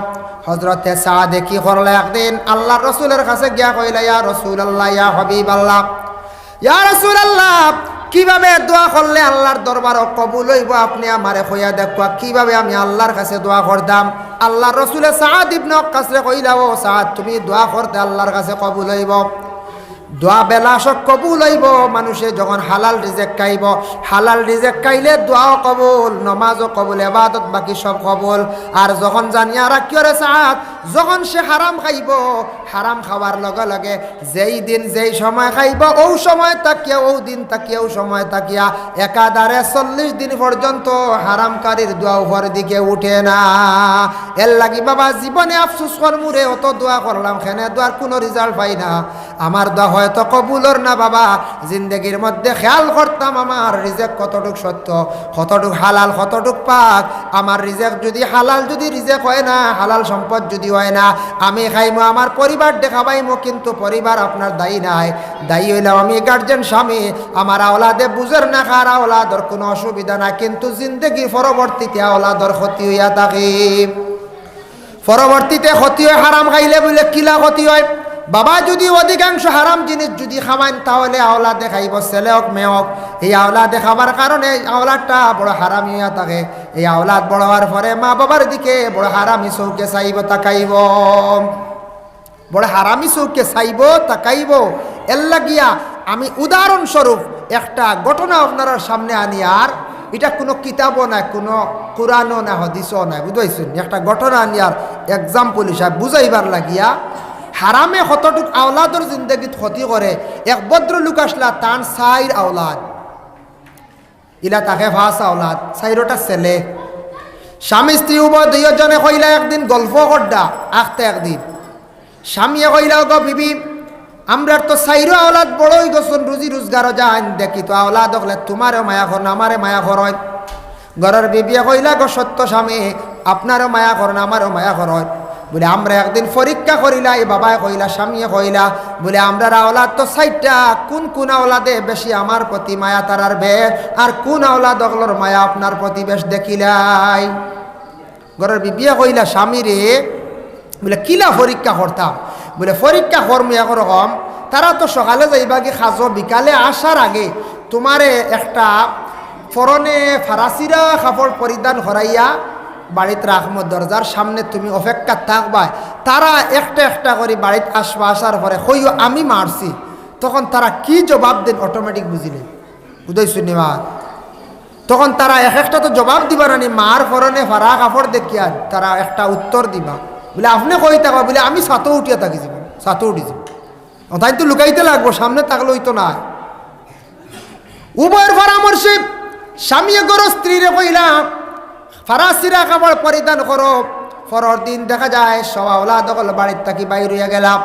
হযরতে সাদে কি করলে, একদিন আল্লাহর রসুলের কাছে গিয়া কইলা, ইয়া রাসূলুল্লাহ, ইয়া হাবিবাল্লাহ, ইয়া রাসূলুল্লাহ, কিভাবে দোয়া করলে আল্লাহর দরবারও কবুল হইব? আপনি আমারে কইয়া দেখবা, কিভাবে আমি আল্লাহর কাছে দোয়া করতাম? আল্লাহর রসুলে সাদ ইবনে ওয়াক্কাসরে কইলা, ও সাদ, তুমি দোয়া করতে আল্লাহর কাছে কবুল হইব। দোয়া বেলাশক কবুল হইব, মানুষে যখন হালাল রিজেক খাইব। হালাল রিজেক খাইলে দোয়াও কবুল, নমাজও কবুল, এবাদত বাকি সব কবুল। আর যখন জানিয়া রাখিও রে সাদ, যখন সে হারাম খাইব, হারাম খাওয়ার লগে লগে যেই দিন যেই সময় খাইব, ও সময় তাকিয়া, ও দিন তাকিয়া, ও সময় তাকিয়া একাধারে চল্লিশ দিন পর্যন্ত হারামকারীর দোয়া উপর দিকে উঠে না। এর লাগি বাবা জীবনে আফসোস করমু রে, অত দোয়া করলাম, কেনে দোয়ার কোনো রেজাল্ট পাই না। আমার দোয়া হয়তো কবুল অর না বাবা। জিন্দেগির মধ্যে খেয়াল করতাম আমার রিজেক কতটুক সত্য, কতটুক হালাল, কতটুক পাক। আমার রিজেক যদি হালাল, যদি রিজেক হয় না, হালাল সম্পদ যদি হয় না, আমি খাইমু, আমার পরিবার দেখাবাইমু, কিন্তু পরিবার আপনার দায়ী নাই। দায়ী হইলাম আমি গার্জিয়ান স্বামী। আমার আওলাদে বুঝের না, কার আওলাদর কোনো অসুবিধা না, কিন্তু জিন্দেগির পরবর্তীতে আওলাদর ক্ষতি হইয়া থাকি। পরবর্তীতে ক্ষতি হয় হারাম খাইলে। বুলে কিলা ক্ষতি হয়? বাবা যদি অধিকাংশ হারাম জিনিস যদি খাওয়াইন, তাহলে আওলাদে খাইব, ছেলে হোক মেয়ে হোক। এই আওলাদে খাবার কারণে এই আওলাদটা বড় হারামি হইয়া থাকে। এই আওলাদ বড় হওয়ার পরে মা বাবার দিকে বড় হারামি চউখে চাইব, তাকাইব, বড় হারামি চউখে চাইব, তাকাইব। এর লাগিয়া আমি উদাহরণস্বরূপ একটা ঘটনা আপনারার সামনে আনিয়ার, ইটা কুনু কিতাবও নায়, কুনু কোরআনও নায়, হাদিসও নায়, বুঝাইছইন? একটা ঘটনা আনিয়ার example হিসাবে বুঝাইবার লাগিয়া। হারামে কতটুক আওলাদর জিন্দেগিত ক্ষতি করে। এক ভদ্রলোক আছলা, তান চাইর আওলাদ, ইলা থাকে পাঁচ আওলাদ, চাইরোটা ছেলে। স্বামী স্ত্রী উভয় দুইজনে কইলা একদিন গল্প কররা, আখতা একদিন স্বামীয়ে কইলা, "ওগো বিবি, আমরার তো চাইরো আওলাদ বড় অইগেছইন, রুজি রোজগারও যাইন, দেখি তো আওলাদ অকলে তুমারেও মায়া করইন, আমারে মায়া করইন।" ঘরর বিবিয়ে কইলা, "গো সত্য স্বামী, আপনারেও মায়া করইন, আমারেও মায়া করইন।" বুলে, "আমরা একদিন পরীক্ষা করিলাই।" বাবায় কইলা, স্বামীয়ে কইলা, বুলে, "আমরার আওলাদ তো চাইরটা, কুন কুন আওলাদে বেশি আমার প্রতি মায়া তারার বেশ, আর কুন আওলাদ অকলর মায়া আপনার প্রতি বেশ দেখিলাই?" ঘরর বিবিয়ে কইলা স্বামীরে, বুলে, "কিলা পরীক্ষা করতাম?" বুলে, "পরীক্ষা করমু একরকম, তারা তো সকালে যাইবা গি কাজো, বিকালে আসার আগে তুমারে একটা পরনে ফাড়া-ছিড়া কাপড় পরিধান করাইয়া বাড়িত রাখমু, দরজার সামনে তুমি অপেক্ষা থাকবায়, তারা একটা একটা করি বাড়িত আসবা, আসার পরে কইও আমি মারছি।" তখন তারা কি জবাব দেইন automatic বুঝিলে, বুঝাইছইন নি বা? তখন তারা এক একটা তো জবাব দিবা না নি, মার পরনে ফাড়া কাপড় দেখিয়া তারা একটা উত্তর দিবা। বুলে, "আপনে কই থাকবা?" বুলে, "আমি ছাতো উঠিয়া থাকি যাইমু, ছাতো উঠি যাইমু।" ও, তাইন তো লুকাইতে লাগবো, সামনে থাকলে অইতো নায়। উভয়র পরামর্শে স্বামীয়ে ঘরর স্ত্রীরে কইলা, "ফাড়া-ছিড়া কাপড় পরিধান করো।" পরর দিন দেখা যায় সব আওলাদ অকল বাড়িত থাকি বাইর অইয়া গেলা।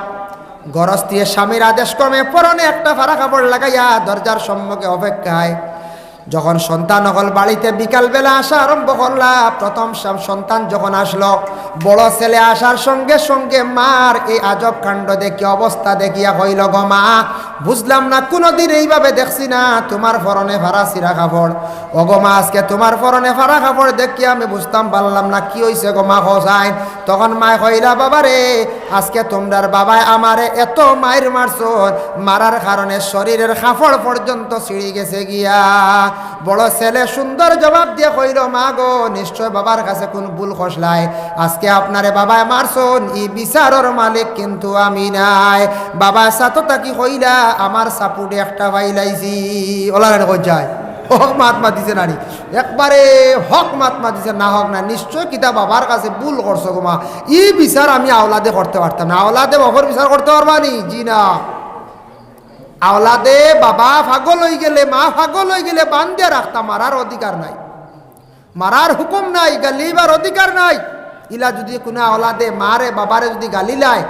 ঘরর স্ত্রীয়ে স্বামীর আদেশ ক্রমে পরনে একটা ফাড়া কাপড় লাগাইয়া দরজার সম্মুখে অপেক্ষায়। যখন সন্তান অকল বাড়িতে বিকালবেলা আসা আরম্ভ করলা, প্রথম সব সন্তান যখন আসলো, বড় ছেলে আসার সঙ্গে সঙ্গে মার এই আজব কাণ্ড দেখিয়া, অবস্থা দেখিয়া কইল, "গো মা, বুঝলাম না, কুনুদিন এইভাবে দেখছি না, তুমার পরনে ফাড়া-ছিড়া কাপড়। ওগো মা, আজকে তুমার পরনে ফাড়া কাপড় দেখিয়া আমি বুঝতাম পারলাম না, কি অইছে গো মা, কও চাইন?" তখন মায় কইলা, "বাবারে, আজকে তুমরার বাবায় আমারে এত মাইর মারছইন, মারার কারণে শরীরের কাপড় পর্যন্ত ছিড়ি গেছে গিয়া।" বড় ছেলে সুন্দর জবাব দিয়া কইল, "মা গো, নিশ্চয় বাবার কাছে কুন ভুল করছলায়। আজকে আপনারে বাবায় মারছইন, ই বিচারর মালিক কিন্তু আমি নায়।" বাবায় ছাতো থাকি কইলা, "আমার চাপুটে একটা পাইলাইছি।" ওলা গান কই যায়? হক মাত মাতিছে নানি? একবারে হক মাত মাতিছে, না হক না। নিশ্চয় কিতা বাবার কাছে ভুল করছো গো মা, ই বিচার আমি আওলাদে করতে পারতাম না। আওলাদে বাবার বিচার করতে পারবা নি? জি না। আওলাদে বাবা পাগল অইগেলে, মা পাগল অইগেলে বান্ধিয়া রাখতা, মারার অধিকার নাই, মারার হুকুম নাই, গালিবার অধিকার নাই। ইলা যুদি কুনু আওলাদে মারে বাবারে যুদি গালিলায়,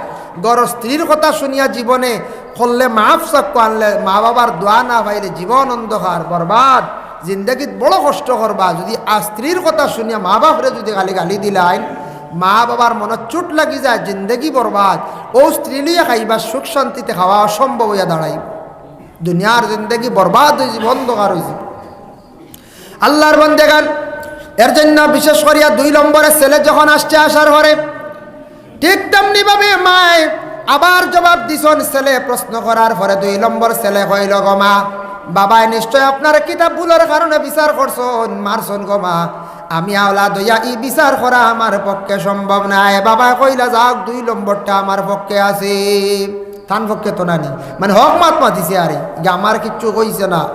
ঘরর স্ত্রীর কথা শুনিয়া জীবনে করলে মাফ চাক্কু আনলে, মা বাবার দোয়া না পাইলে জীবন অন্ধকার, বরবাদ, জিন্দেগিত বড় কষ্ট করবা। যুদি আ স্ত্রীর কথা শুনিয়া মা বাপরে যুদি গালি গালি দিলাইন, মা বাবার মনো চুট লাগি যায়, জিন্দেগি বরবাদ। অউ স্ত্রী লইয়া খাইবা, সুখ শান্তিতে খাওয়া অসম্ভব অইয়া দাঁড়াইবো। দুনিয়ার জিন্দেগি বরবাদ অইযিবো, অন্ধকার অইযিবো। আল্লার বন্দেগান, এর জন্য বিশেষ করিয়া দুই নম্বরে ছেলে যখন আসছে, আসার পরে ঠিক তেমনি ভাবে মায় আবার জবাব দিছইন। ছেলে প্রশ্ন করার পরে দুই নম্বর ছেলে কইল, "গো মা, বাবায় নিশ্চয় আপনারে কিতা ভুলর কারণে বিচার করছইন, মারছইন গো মা। আমি আওলাদ অইয়া ই বিচার করা আমার পক্ষে সম্ভব নায়।" বাবায় কইলা, "যাউক, দুই নম্বরটা আমার পক্ষে আছে।" তান পক্ষে তো নানি, মানে হক মাত মাতিছে, আরে ইগু আমার কিচ্ছু কইছে না।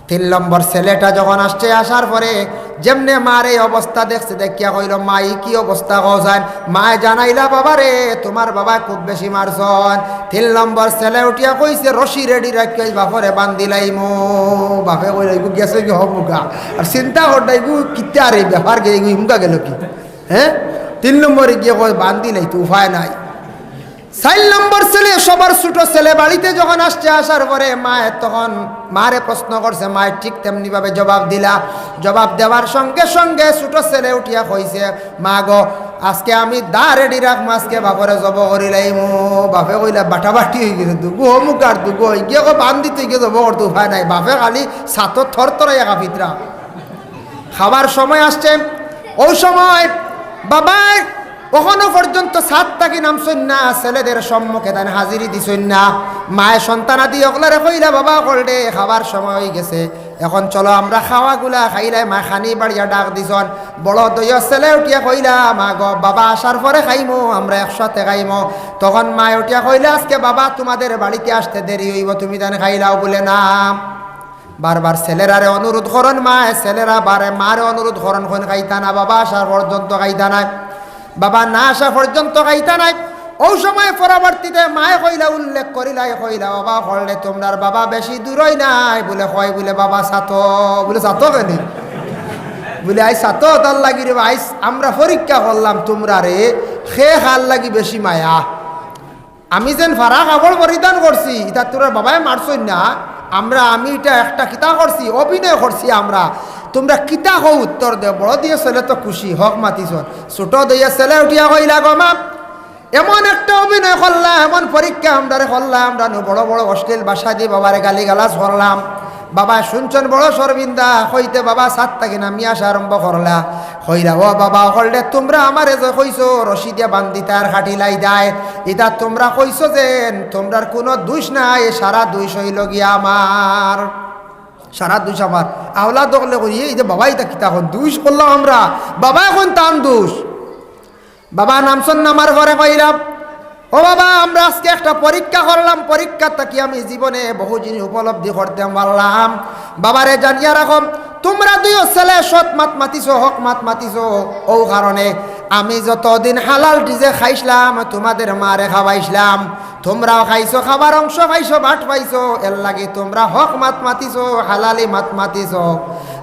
তিন নম্বর ছেলেটা যখন আসছে, আসার পরে যেমনে মার এই অবস্থা দেখছে, দেখিয়া কইল, "মা, ই কি অবস্থা কও চাইন?" মায় জানাইলা, "বাবারে, তুমার বাবায় খুব বেশি মারছইন।" তিন নম্বর ছেলে উঠিয়া কইছে, "রশি ready রাখিও, বাপরে বান্ধিলাইমু।" বাপে কইল, "ইগু গেছে গি হমুকা।" আর চিন্তা কররা, "ইগু কিতা রে ব্যাপার, গে ইগু হিমুকা গেল কি?" হ্যাঁ, তিন নম্বরে গিয়া কয়, "বান্ধিলাইতো, উপায় নাই।" চাইর নম্বর ছেলে, সবার ছোট ছেলে বাড়িতে যখন আসছে, আসার পরে মায় তখন মারে প্রশ্ন করছে, মায় ঠিক তেমনি ভাবে জবাব দিলা। জবাব দেওয়ার সঙ্গে সঙ্গে ছোট ছেলে উঠিয়া কইছে, "মা গো, আজকে আমি দা ready রাখমু, আজকে বাপরে জবো করিলাইমু।" বাপে কইলা, "বাটাবাটি অইগেছে, দুগু হমুক আর দুগু অইগিয়া গো বান্ধিতে গিয়া জবো করতে উপায় নাই।" বাপে খালি ছাতো থরথরাইয়া কাঁপিতরা। খাবার সময় আসছে, অউ সময় বাবায় অখনো পর্যন্ত ছাদ থাকি নামছইন না, ছেলেদের সম্মুখে তাইন হাজিরি দিছইন না। মায়ে সন্তানাদি অকলরে কইলা, "বাবা অকল রে, খাবার সময় অইগেছে, এখন চলো আমরা খাওয়াগুলা খাইলাই।" মায়ে খানি বাড়িয়া ডাক দিছইন। বড় দুইও ছেলে উঠিয়া কইলা, "মা গো, বাবা আসার পরে খাইমু, আমরা একসাথে খাইমু।" তখন মায়ে উঠিয়া কইলা, "আজকে বাবা তোমাদের বাড়িতে আসতে দেরি অইবো, তুমি তান খাইলাও।" বুলে, "না।" বারবার ছেলেরারে অনুরোধ করইন মায়ে, ছেলেরা বারে মারে অনুরোধ করইন, কইন, "খাইতা না, বাবা আসা পর্যন্ত খাইতা না, বাবা না আসা পর্যন্ত খাইতা না।" অউ সময় পরবর্তীতে মায়ে কইলা, উল্লেখ করিলাই, কইলা, "বাবা অকল রে, তোমরার বাবা বেশি দূরই নাই।" বুলে, "কই?" বুলে, "বাবা ছাতো।" বুলে, "ছাতো কেনে?" বুলে, "আইজ ছাতো তার লাগি রে বা, আইজ আমরা পরীক্ষা করলাম তোমরারে, কে কার লাগি বেশি মায়া।" আমি যেন ফাড়া কাপড় পরিধান করছি, ইতা তোমরার বাবায় মারছইন না। আমরা, আমি ইটা একটা কিতা করছি, অভিনয় করছি আমরা। তোমরা কিতা কও, উত্তর দেও। বড় দুইও ছেলে তো খুশি, হক মাতিছইন। ছোট দুইও ছেলে উঠিয়া কইলা, "গো মা, এমন একটা অভিনয় করলা, এমন পরীক্ষা আমরারে করলা, আমরা নু বড় বড় অশ্লীল ভাষা দি বাবারে গালিগালাজ করলাম। বাবায় শুনছইন বড় শরমিন্দা, কইতে বাবা ছাদ থাকি নামিয়া আসা আরম্ভ করলা।" কইরা, "ও বাবা অকল রে, তোমরা আমারে যে কইছো রশি দিয়া বান্ধিতায় আর কাটিলাইতায়, ইতা তোমরা কইছো যেন, তোমরার কুনু দুষ নাই, সারা দুষ অইলো গিয়া আমার, সারা দুষ আমার।" আওলাদ অকলে কইন, "এই যে বাবা ইতা কিতা কইন, দুষ করলাম আমরা, বাবায় কইন তান দুষ।" বাবা নামছইন, নামার পরে কইলা, "ও বাবা, আমরা আজকে একটা পরীক্ষা করলাম, পরীক্ষা থাকি আমি জীবনে বহু জিনিস উপলব্ধি করতে পারলাম। বাবারে জানিয়া রাখো, তোমরা দুইও ছেলে সৎ মাত মাতিছো, হক মাত মাতিছো, অউ কারণে আমি যতদিন হালাল রিজেক খাইছলাম, তোমাদের মারে খাওয়াইছলাম, তোমরাও খাইছো, খাবার অংশ পাইছো, বাট পাইছো, এর লাগি তোমরা হক মাত মাতিছো, হালালি মাত মাতিছো।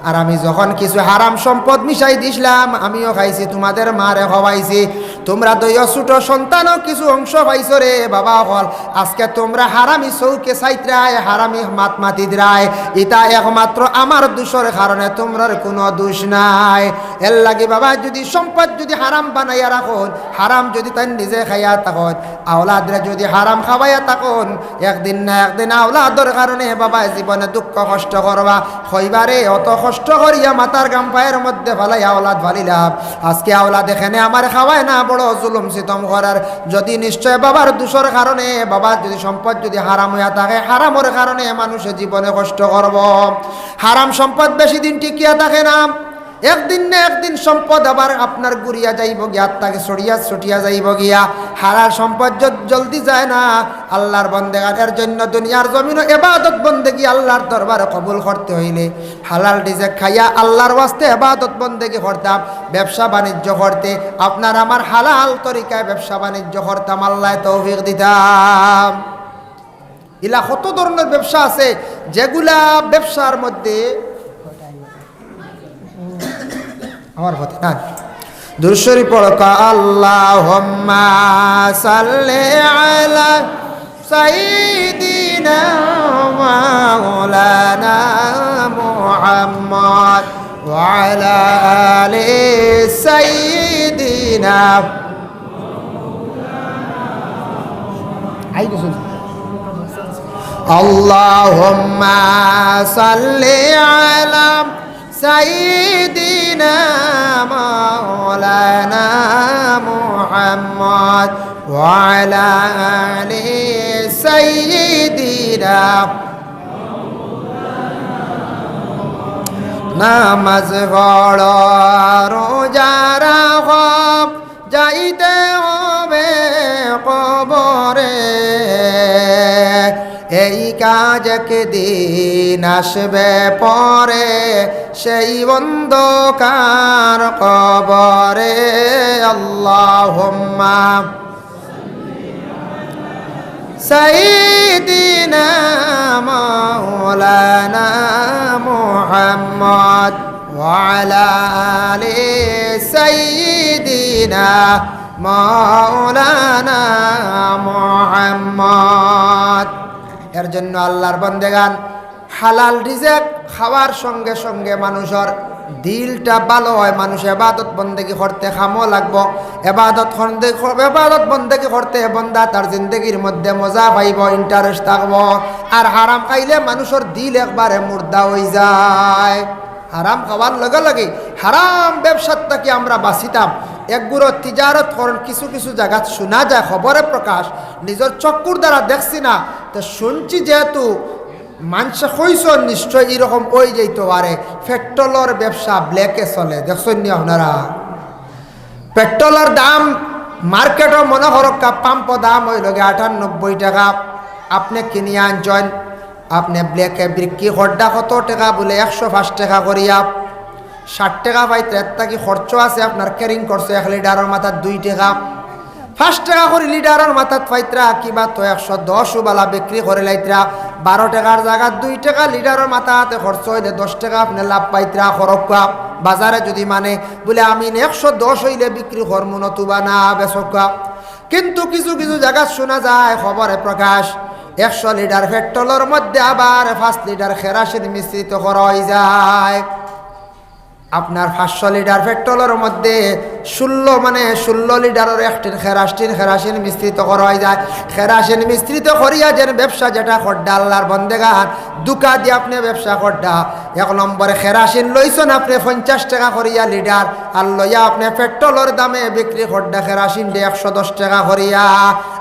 আর আমি যখন কিছু হারাম সম্পদ মিশাই দিছলাম, আমিও খাইছি, তোমাদের মারে খাওয়াইছি। তোমরা দুইও ছোট সন্তানও কিছু অংশ পাইছো রে বাবা অকল। আজকে তোমরা হারামি চউখে চাইতরায়, হারামি মাত মাতিতরায়, ইতা একমাত্র আমার দুষর কারণে, তোমরার কুনু দুষ নাই। এর লাগি বাবা যদি সম্পদ যদি হারাম বানাইয়া রাখইন, হারাম যদি তাইন নিজে খাইয়া থাকইন, আওলাদরে যদি হারাম খাওয়াইয়া থাকইন, একদিন না একদিন আওলাদর কারণে বাবায় জীবনে দুঃখ কষ্ট করবা। কইবা রে, অত কষ্ট করিয়া মাথার ঘাম পায়ের মধ্যে ফালাইয়া আওলাদ ফালিলাম, আজকে আওলাদে কেনে আমারে খাওয়ায় না, বড় জুলুম সিতম করের।" যদি নিশ্চয় বাবার দুষর কারণে, বাবার যদি সম্পদ যদি হারাম অইয়া থাকে, হারামর কারণে মানুষে জীবনে কষ্ট করবো। হারাম সম্পদ বেশি দিন টিকিয়া থাকে না। একদিন না একদিন সম্পদ আবার আপনার ঘুরিয়া যাইবো গিয়া, আত থাকি ছড়িয়া ছুটিয়া যাইবো গিয়া। হারাম সম্পদ জ-, জলদি যায় না। আল্লাহর বন্দেগান, এর জন্য দুনিয়ার জমিনো ইবাদত বন্দেগি আল্লাহর দরবারে কবুল করতে অইলে হালাল রিজেক খাইয়া আল্লাহর ওয়াস্তে ইবাদত বন্দেগি করতাম, ব্যবসা বাণিজ্য করতে আপনার আমার হালাল তরিকায় ব্যবসা বাণিজ্য করতাম, আল্লায় তৌফিক দিতা। ইলা কত ধরনর ব্যবসা আছে, যেগুলা ব্যবসার মধ্যে আমার কথা না। দুরূদ শরীফ পড়ো, আল্লাহুম্মা সাল্লি আলা সাইয়্যিদিনা মাওলানা মুহাম্মদ ওয়া আলা আলি সাইয়্যিদিনা। আই গেছে। আল্লাহুম্মা সাল্লি আলা সাইয়্যিদিনা মাওলানা মুহাম্মদ ওয়া আলা আলি সাইয়্যিদিনা। নামাজ পড়ো, রোজা রাখো, যাইতে হবে কবরে। এই কাজ একদিন আসবে পরে, সেই অন্ধকার কবরে। আল্লাহুম্মা সাইয়্যিদিনা মাওলানা মুহাম্মদ ওয়া আলা আলি সাইয়্যিদিনা মাওলানা মুহাম্মদ। এর জন্য আল্লাহর বন্দেগান, হালাল রিজেক খাওয়ার সঙ্গে সঙ্গে মানুষর দিলটা ভালো হয়, মানুষ এবাদত বন্দেগি করতে কামো লাগবো। এবাদত বন্দে-, এবাদত বন্দেগি করতে বন্দা তার জিন্দেগির মধ্যে মজা পাইবো, interest থাকবো। আর হারাম খাইলে মানুষর দিল একবারে মুর্দা অইযায়। হারাম খাওয়ার লগে লগে হারাম ব্যবসার থাকি আমরা বাঁচিতাম। একগুলো তিজারত করইন, কিছু কিছু জাগাত শুনা যায় খবরে প্রকাশ, নিজর চক্ষুর দ্বারা দেখছি না। তো শুনছি যেহেতু, মানষে কইছইন, নিশ্চয় এরকম অই যাইতো পারে। পেট্রোলর ব্যবসা ব্ল্যাকে চলে, দেখছইন নি আপনারা? পেট্রোলর দাম মার্কেটো মনো করউক্কা পাম্পো দাম অইলোগি আটানব্বই টেকা, আপনে কিনিয়া আনছইন, আপনে ব্ল্যাকে বিক্রি কররা কত টেকা? বুলে একশো পাঁচ টেকা করিয়া। ষাট টেকা পাইতরা, এর থাকি খরচ আছে আপনার, ক্যারিং খরচ এক লিটারর মাথাত দুই টেকা, পাঁচ টেকা করি লিটারর মাথাত পাইতরা, কিবা তো একশো দশ উবালা বিক্রি করিলাইতরা, বারো টেকার জাগাত দুই টেকা লিটারর মাথাত খরচ অইলে দশ টেকা আপনে লাভ পাইতরা। করউক্কা বাজারে যুদি মানে, বুলে আমি একশো দশ অইলে বিক্রি করমু, নতুবা না বেচউক্কা। কিন্তু কিছু কিছু জাগাত শুনা যায় খবরে প্রকাশ, একশো লিটার পেট্রোলর মধ্যে আবার পাঁচ লিটার কেরাসিন মিশ্রিত করা অইযায়। আপনার পাঁচশো লিটার পেট্রোলর মধ্যে ষোলো, মানে ষোলো লিটারর এক টিন কেরাসিন, কেরাসিন মিশ্রিত করা অইযায়। কেরাসিন মিশ্রিত করিয়া যেন ব্যবসা যেটা কররা, আল্লার বন্দেগান, ধুকা দি আপনে ব্যবসা কররা। এক নম্বরে কেরাসিন লইছইন আপনে পঞ্চাশ টেকা করিয়া লিটার, আর লইয়া আপনে পেট্রোলর দামে বিক্রি কররা কেরাসিনরে একশো দশ টেকা করিয়া।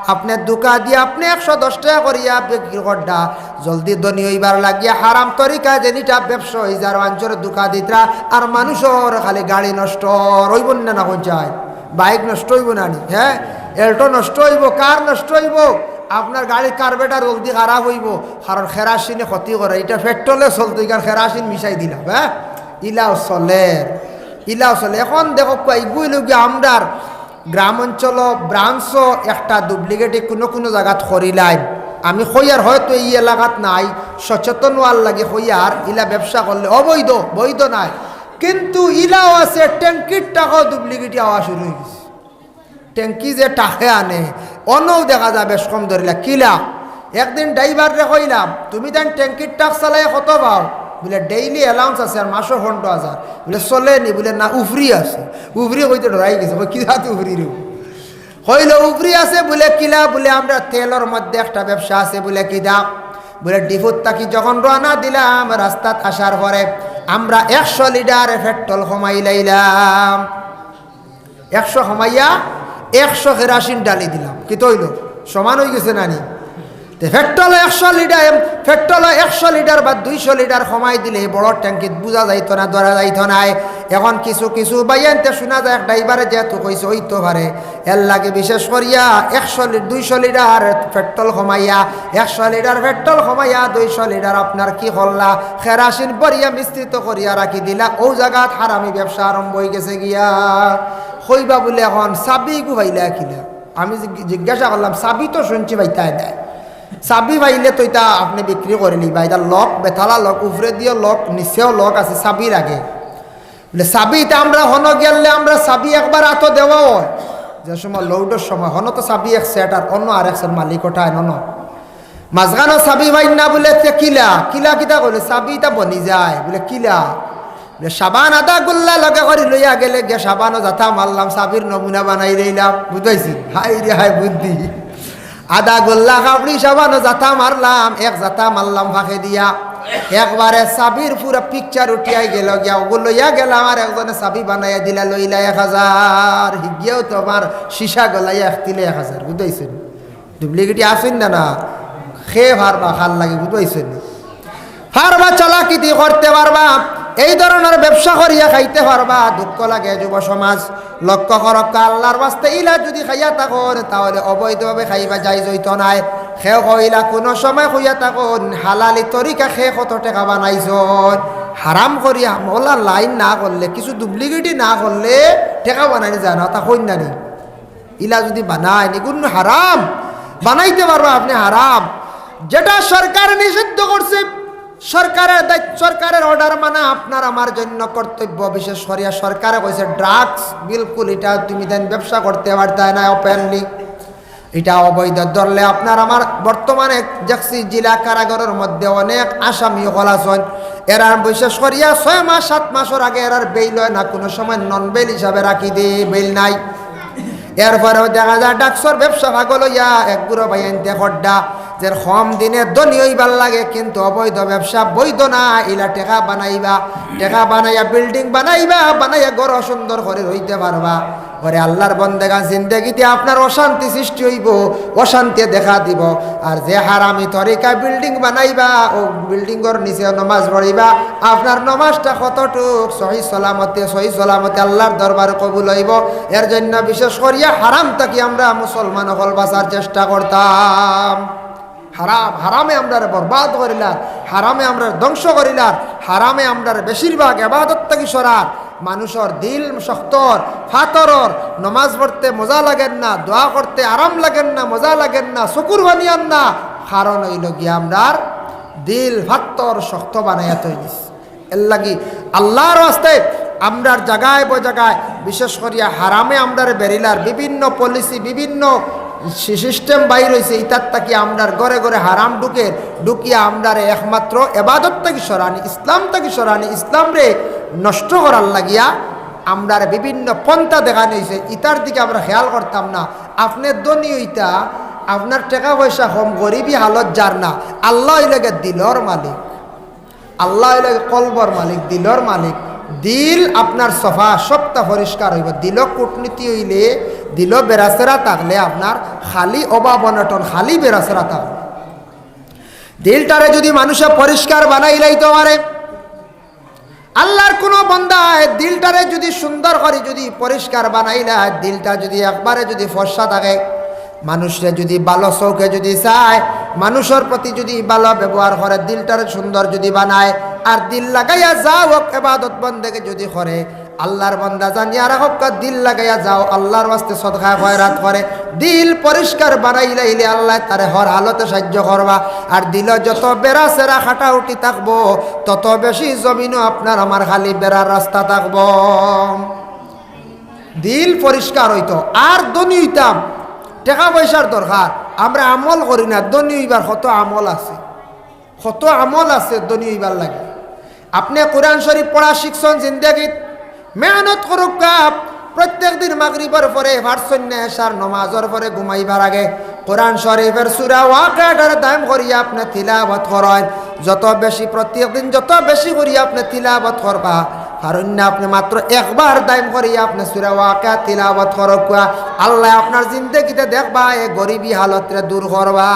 আপনে ধুকা দি আপনে একশো দশ টেকা করিয়া বিক্রি কররা। জলদি ধনী অইবার লাগিয়া হারাম তরিকায় যেন ইটা ব্যবসা অইযার, মানষরে ধুকা দিতরা, আর মানষর খালি গাড়ি নষ্ট অইবো না, না কইন চাই? বাইক নষ্ট অইবো না নি? হ্যাঁ, এল্টো নষ্ট অইবো, কার নষ্ট অইবো? আপনার গাড়ির কার্বেটার জলদি খারাপ অইবো, কারণ কেরাসিনে ক্ষতি করে। ইটা পেট্রোলে চলতো, ইখান কেরাসিন মিশাই দিলাম, হ্যাঁ, ইলাও চলের, ইলাও চলে। এখন দেখউক্কা, ইগু অইলোগি আমরার গ্রাম অঞ্চল, ব্রাঞ্চও একটা ডুপ্লিকেটি কুনু কুনু জাগাত করিলাইন। আমি কইয়ার হয়তো ই এলাকাত নাই, সচেতন অওয়ার লাগি কইয়ার, ইলা ব্যবসা করলে অবৈধ, বৈধ নায়। কিন্তু ইলাও আছে, ট্যাঙ্কির ট্রাকও ডুপ্লিকেটি আওয়া শুরু অইগেছে। ট্যাঙ্কি যে ট্রাকে আনে, অনও দেখা যায় বেশ কম ধরিলা। কিলা? একদিন ড্রাইভাররে কইলাম, "তুমি তাইন ট্যাঙ্কির ট্রাক চালাইয়া কত পাও?" বুলে, "ডেইলি অ্যালাউন্স আছে আর মাসো পনরো হাজার।" বুলে, "চলে নি?" বুলে, "না, উফরি আছে।" উফরি কইতে ডরাই গেছে, কয়, "কি জাত উফরি রে?" কইলো, "উফরি আছে।" বুলে, "কিলা?" বুলে, "আমরা তেলর মধ্যে একটা ব্যবসা আছে।" বুলে, "কিতা?" বুলে, "ডিপুত থাকি যখন রওয়ানা দিলাম, রাস্তাত আসার পরে আমরা একশো লিটার পেট্রোল কমাই লাইলাম।" একশো কমাইয়া একশো কেরাসিন ঢালি দিলাম। কিতা অইলো? সমান অইগেছে না নি? তে পেট্রোল একশো লিটার, পেট্রোল একশো লিটার বা দুইশো লিটার কমাই দিলে বড় ট্যাঙ্কিত বুঝা যাইতো না, ধরা যাইতো নায়। এখন কিছু কিছু বাইয়াইন্তে শুনা যায়, এক ড্রাইভারে যেহেতু কইছে, অইতো পারে, এর লাগি বিশেষ করিয়া একশো লি-, দুইশো লিটার পেট্রোল কমাইয়া, একশো লিটার পেট্রোল কমাইয়া দুইশো লিটার আপনার কি করলা, কেরাসিন ভরিয়া মিশ্রিত করিয়া রাখি দিলা। অউ জাগাত হারামি ব্যবসা আরম্ভ অইগেছে গিয়া। কইবা বুলে, "এখন চাবি ইগু পাইলা কিলা?" আমি জিগ-, জিজ্ঞাসা করলাম, "চাবি তো শুনছি পাইতায় নায়।" "চাবি পাইলে তো ইতা আপনে বিক্রি করিলিবা, ইতা লক, বেতালা লক, উফরেদিও লক, নিচেও লক আছে, চাবি লাগে।" বুলে, "চাবি ইতা আমরা হনো গেলে আমরা চাবি একবার আতো দেওয়া অয়, যে সময় লোডর সময়, হনো তো চাবি এক সেট আর অনো আরেক সেট মালিক ওঠায়, অনো মাঝখানো চাবি পাইন না।" বুলে, "তে কিলা, কিলা কিতা?" কইলে, "চাবি ইতা বনি যায়।" বুলে, "কিলা?" বুলে, "সাবান আধা গুল্লা লগে করি লইয়া গেলে গিয়া সাবানও জাতা মারলাম, চাবির নমুনা বানাই লইলাম।" বুঝাইছি? হায় রে হায় বুদ্ধি। আধা গুল্লা কাপড়ি সাবানও জাতা মারলাম, এক জাতা মারলাম ফাঁকে দিয়া। একবারে চাবির পুরা পিকচার উঠিয়াই গেল গিয়া, অগু লইয়া গেলাম, আর একজনে চাবি বানাইয়া দিলা, লইলা এক হাজার। হিগিয়াও তো আমার সীসা গলাইয়া এক তিলে এক হাজার, বুঝাইছেন? ডুপ্লিকেটি আছইন না, না? খে পারবা, খাল লাগি, বুঝাইছেন? পারবা, চালাকি দি করতে পারবা। এই ধরনর ব্যবসা করিয়া খাইতে পারবা। দুঃখ লাগে যুব সমাজ, লক্ষ্য করউক্কা, আল্লার ওয়াস্তে ইলা যুদি খাইয়া থাকইন, তাহলে অবৈধভাবে খাইবা, জায়েজ অইতো নায়। কেউ কইলা কুনু সময় কইয়া থাকইন, হালালি তরিকা খে কত টেকা বানাইছইন। হারাম করিয়া মৌলা লাইন না করলে, কিছু ডুপ্লিকেটি না করলে টেকা বানানি যায় না, তা কইন না নি? ইলা যুদি বানাইন, ইগুন হারাম, বানাইতে পারবা আপনে হারাম। যেটা সরকারে নিষিদ্ধ করছে, সরকারের দায়িত্ব, সরকারের অর্ডার মানা আপনার আমার জন্য কর্তব্য। বিশেষ করিয়া সরকারে কইছে, "ড্রাগস বিলকুল ইটা তুমি দেন ব্যবসা করতে পারতায় না ওপেনলি, ইটা অবৈধ।" ধরলে আপনার আমার বর্তমানে দেখছি জেলা কারাগারর মধ্যে অনেক আসামি অকল আছইন, এরার বিশেষ করিয়া ছয় মাস সাত মাসর আগে এরার বেইল অয় না, কুনু সময় নন বেইল হিসাবে রাখি দেয়, বেইল নাই। এরপরেও দেখা যায় ডাকসর ব্যবসা পাগল অইয়া এক গুরু ভাইয়াইন্তে খড্ডা, যে কম দিনে ধনী অইবার লাগে, কিন্তু অবৈধ ব্যবসা বৈধ না। ইলা টেকা বানাইবা, টেকা বানাইয়া বিল্ডিং বানাইবা, বানাইয়া ঘর সুন্দর করি রইতে পারবা। ওরে আল্লার বন্দেগান, জিন্দেগিতে আপনার অশান্তি সৃষ্টি অইবো, অশান্তি দেখা দিবো। আর যে হারামি তরিকায় বিল্ডিং বানাইবা, অউ বিল্ডিংর নিচে নমাজ পড়িবা, আপনার নমাজটা কতটুক সহি সালামতে, সহি সালামতে আল্লার দরবারে কবুল অইবো? এর জন্য বিশেষ করিয়া হারাম থাকি আমরা মুসলমান অকল বাঁচার চেষ্টা করতাম। হারাম, হারামে আমরারে বরবাদ করিলার, হারামে আমরারে ধ্বংস করিলার, হারামে আমরারে বেশিরভাগ এবাদত থাকি সরার। মানুষর দিল শক্তর, ফাতরর, নমাজ পড়তে মজা লাগের না, দোয়া করতে আরাম লাগের না, মজা লাগের না, চকুর পানি আর না। কারণ অইলো গিয়া আমরার দিল ফাত্তর শক্ত বানাইয়া থই দিছে। এর লাগি আল্লার ওয়াস্তে আমরার জাগায় বজাগায়, বিশেষ করিয়া হারামে আমরারে বেড়িলার বিভিন্ন পলিসি, বিভিন্ন সি-, সিস্টেম বাইর অইছে, ইতার থাকি আমরার ঘরে ঘরে হারাম ঢুকের, ঢুকিয়া আমরারে একমাত্র এবাদত থাকি সরানি, ইসলাম থাকি সরানি, ইসলামরে নষ্ট করার লাগিয়া আমরারে বিভিন্ন পন্থা দেখানি অইছে। ইতার দিকে আমরা খেয়াল করতাম না। আপনে ধনী অইতা, আপনার টেকা পয়সা কম, গরিবি হালত যার না, আল্লা অইলা গিয়া দিলর মালিক। আল্লা অইলা গিয়া কলবর মালিক, দিলর মালিক। দিল আপনার সফা, সবটা পরিষ্কার অইবো। দিলো কূটনীতি অইলে, দিলো বেড়াছেড়া থাকলে আপনার খালি অভাব অনটন, খালি বেড়াছেড়া থাকবো। দিলটারে যুদি মানুষে পরিষ্কার বানাইলাইতো পারে, আল্লার কুনু বন্দায় দিলটারে যুদি সুন্দর করি যুদি পরিষ্কার বানাইলায়, দিলটা যুদি একবারে যুদি ফর্সা থাকে, মানুষরে যুদি ভালো চউখে যুদি চায়, মানুষর প্রতি যুদি ভালো ব্যবহার করে, দিলটারে সুন্দর যুদি বানায়, আর দিল লাগাইয়া যা অউক এবাদত বন্দেগি যুদি করে, আল্লার বন্দা জানিয়া রাখউক্কা, দিল লাগাইয়া যাও, আল্লার ওয়াস্তে সদকা খয়রাত করে, দিল পরিষ্কার বানাইলাইলে আল্লায় তারে হর হালতে সাইয্য করবা। আর দিলো যত বেড়াছেড়া কাটাউটি থাকবো, তত বেশি জমিনো আপনার আমার খালি বেড়ার রাস্তা থাকবো। দিল পরিষ্কার অইতো, আর ধনী অইতাম। টেকা পয়সার দরকার, আমরা আমল করি না। ধনী অইবার কত আমল আছে, কত আমল আছে ধনী অইবার লাগি। আপনে কুরআন শরিফ পড়া শিখছইন জিন্দেগিত, মেহনত করউক্কা। প্রত্যেক দিন মাগরিবর পরে পারছইন না, এশার নমাজর পরে ঘুমাইবার আগে কুরআন শরিফর সূরা ওয়াকিয়াটারে দাইম করিয়া আপনে তিলাওয়াত করইন। যত বেশি, প্রত্যেক দিন যত বেশি করিয়া আপনে তিলাওয়াত করবা, পারইন না আপনে মাত্র একবার দাইম করিয়া আপনে সূরা ওয়াকিয়া তিলাওয়াত করউক্কা, আল্লায় আপনার জিন্দেগিতে দেখবা এ গরিবি হালতরে দূর করবা।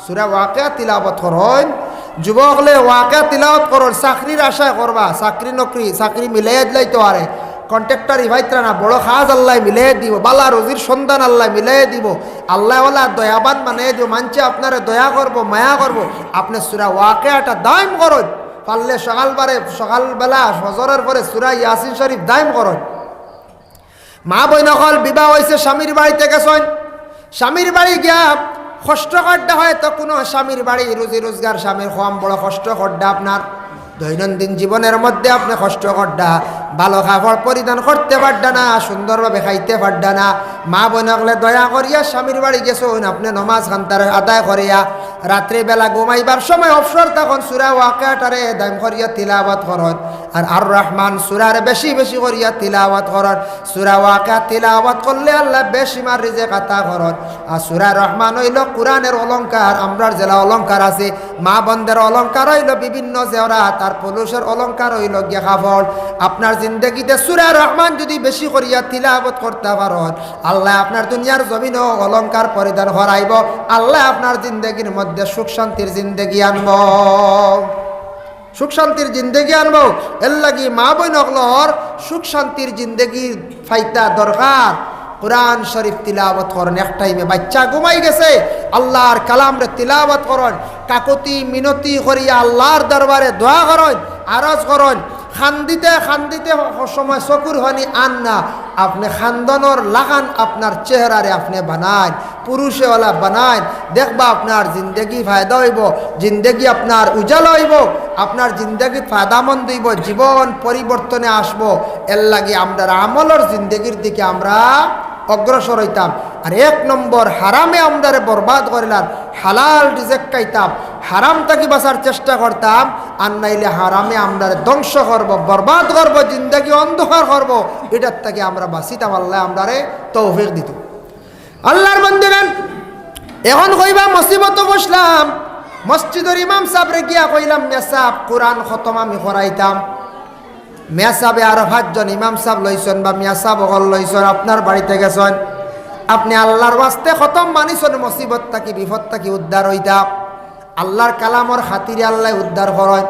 সূরা ওয়াকিয়া তিলাওয়াত করইন। যুবক অকলে ওয়াকিয়া তিলাওয়াত করইন, চাকরির আশায় করবা, চাকরি নকরি, চাকরি মিলাইয়া দিলাইতো পারে, কন্ট্রাক্টর ইবাইত্রা না, বড় কাজ আল্লায় মিলাইয়া দিবো, বালা রুজির সন্ধান আল্লায় মিলাইয়া দিবো, আল্লায় ওয়ালা দয়াবান বানাইয়া দিবো, মানষে আপনারে দয়া করবো, মায়া করবো। আপনে সূরা ওয়াকিয়াটা দাইম করইন, পারলে সকালবারে, সকালবেলা ফজরর পরে সূরা ইয়াসিন শরিফ দাইম করইন। মা বইন অকল বিবাহ অইছে, স্বামীর বাড়িতে গেছইন, স্বামীর বাড়ি গিয়া কষ্ট করডা, হয়তো কুনু স্বামীর বাড়ি রুজি রোজগার স্বামীর কম, বড় কষ্ট করডা আপনার দৈনন্দিন জীবনর মধ্যে আপনে কষ্ট করডা, ভালো কাপড় পরিধান করতে পারডা না, সুন্দরভাবে খাইতে পারডা না। মা বইন অকলে দয়া করিয়া স্বামীর বাড়ি গেছইন, আপনে নমাজ খান্তার আদায় করিয়া রাত্রিবেলা ঘুমাইবার সময় অবসর তখন সূরা ওয়াকিয়াটারে দাইম করিয়া তিলাওয়াত করইন। আর আর রহমান সূরারে বেশি বেশি করিয়া তিলাওয়াত করইন। সূরা ওয়াকিয়া তিলাওয়াত করলে আল্লায় বেশিমার রিজিক আতা করইন। আর সূরা রহমান অইলো কুরআনর অলংকার, আমরার যেলা অলংকার আছে, মা বইনর অলংকার অইলো বিভিন্ন জেওরাত, আর পুরুষর অলংকার অইলো গিয়া কাপড়। আপনার জিন্দেগিতে সূরা রহমান যুদি বেশি করিয়া তিলাওয়াত করতা পারইন, আল্লায় আপনার দুনিয়ার জমিনো অলংকার পরিধান করাইবো, আল্লায় আপনার জিন্দেগির মধ্যে সুখ শান্তির জিন্দেগি আনবো। সুখ শান্তির জিন্দেগি আনবো। এরলাগি মা বইন অকলর সুখ শান্তির জিন্দেগি পাইতা দরকার। কুরআন শরিফ তিলাওয়াত করইন এক টাইমে, বাইচ্চা ঘুমাই গেছে, আল্লার কালামরে তিলাওয়াত করইন, কাকুতি মিনতি করিয়া আল্লার দরবারে দোয়া করইন, আরজ করইন। কান্দিতে কান্দিতে সময় চকুর পানি আর না, আপনে কান্দনর লাখান আপনার চেহারারে আপনে বানাইন। পুরুষে ওলা বানাইন, দেখবা আপনার জিন্দেগি ফায়দা অইবো, জিন্দেগি আপনার উজালা অইবো, আপনার জিন্দেগি ফায়দামন্দ অইবো, জীবন পরিবর্তনে আসবো। এরলাগি আমরার আমলর জিন্দেগির দিকে আমরা অগ্রসর অইতাম। আর এক নম্বর হারামে আমরারে বরবাদ করিলার, হালাল রিজিক খাইতাম, হারাম থাকি বাঁচার চেষ্টা করতাম, আর নাইলে হারামে আমরারে ধ্বংস করবো, বরবাদ করবো, জিন্দেগি অন্ধকার করবো। ইটার থাকি আমরা বাঁচিতাম, আল্লায় আমরারে তৌফিক দিতো। আল্লার বন্দেগান, এখন কইবা মুসিবতো ফড়লাম, মসজিদর ইমাম সাবরে গিয়া কইলাম, "মেসাব, কুরআন খতম আমি করাইতাম।" মেসাবে আরো পাঁচজন ইমাম সাব লইছইন বা মেসাব অকল লইছইন, আপনার বাড়িত গেছইন, আপনে আল্লার ওয়াস্তে খতম মানিছইন, মুসিবত থাকি, বিপদ থাকি উদ্ধার অইতা, আল্লার কালামর খাতিরে আল্লায় উদ্ধার করইন।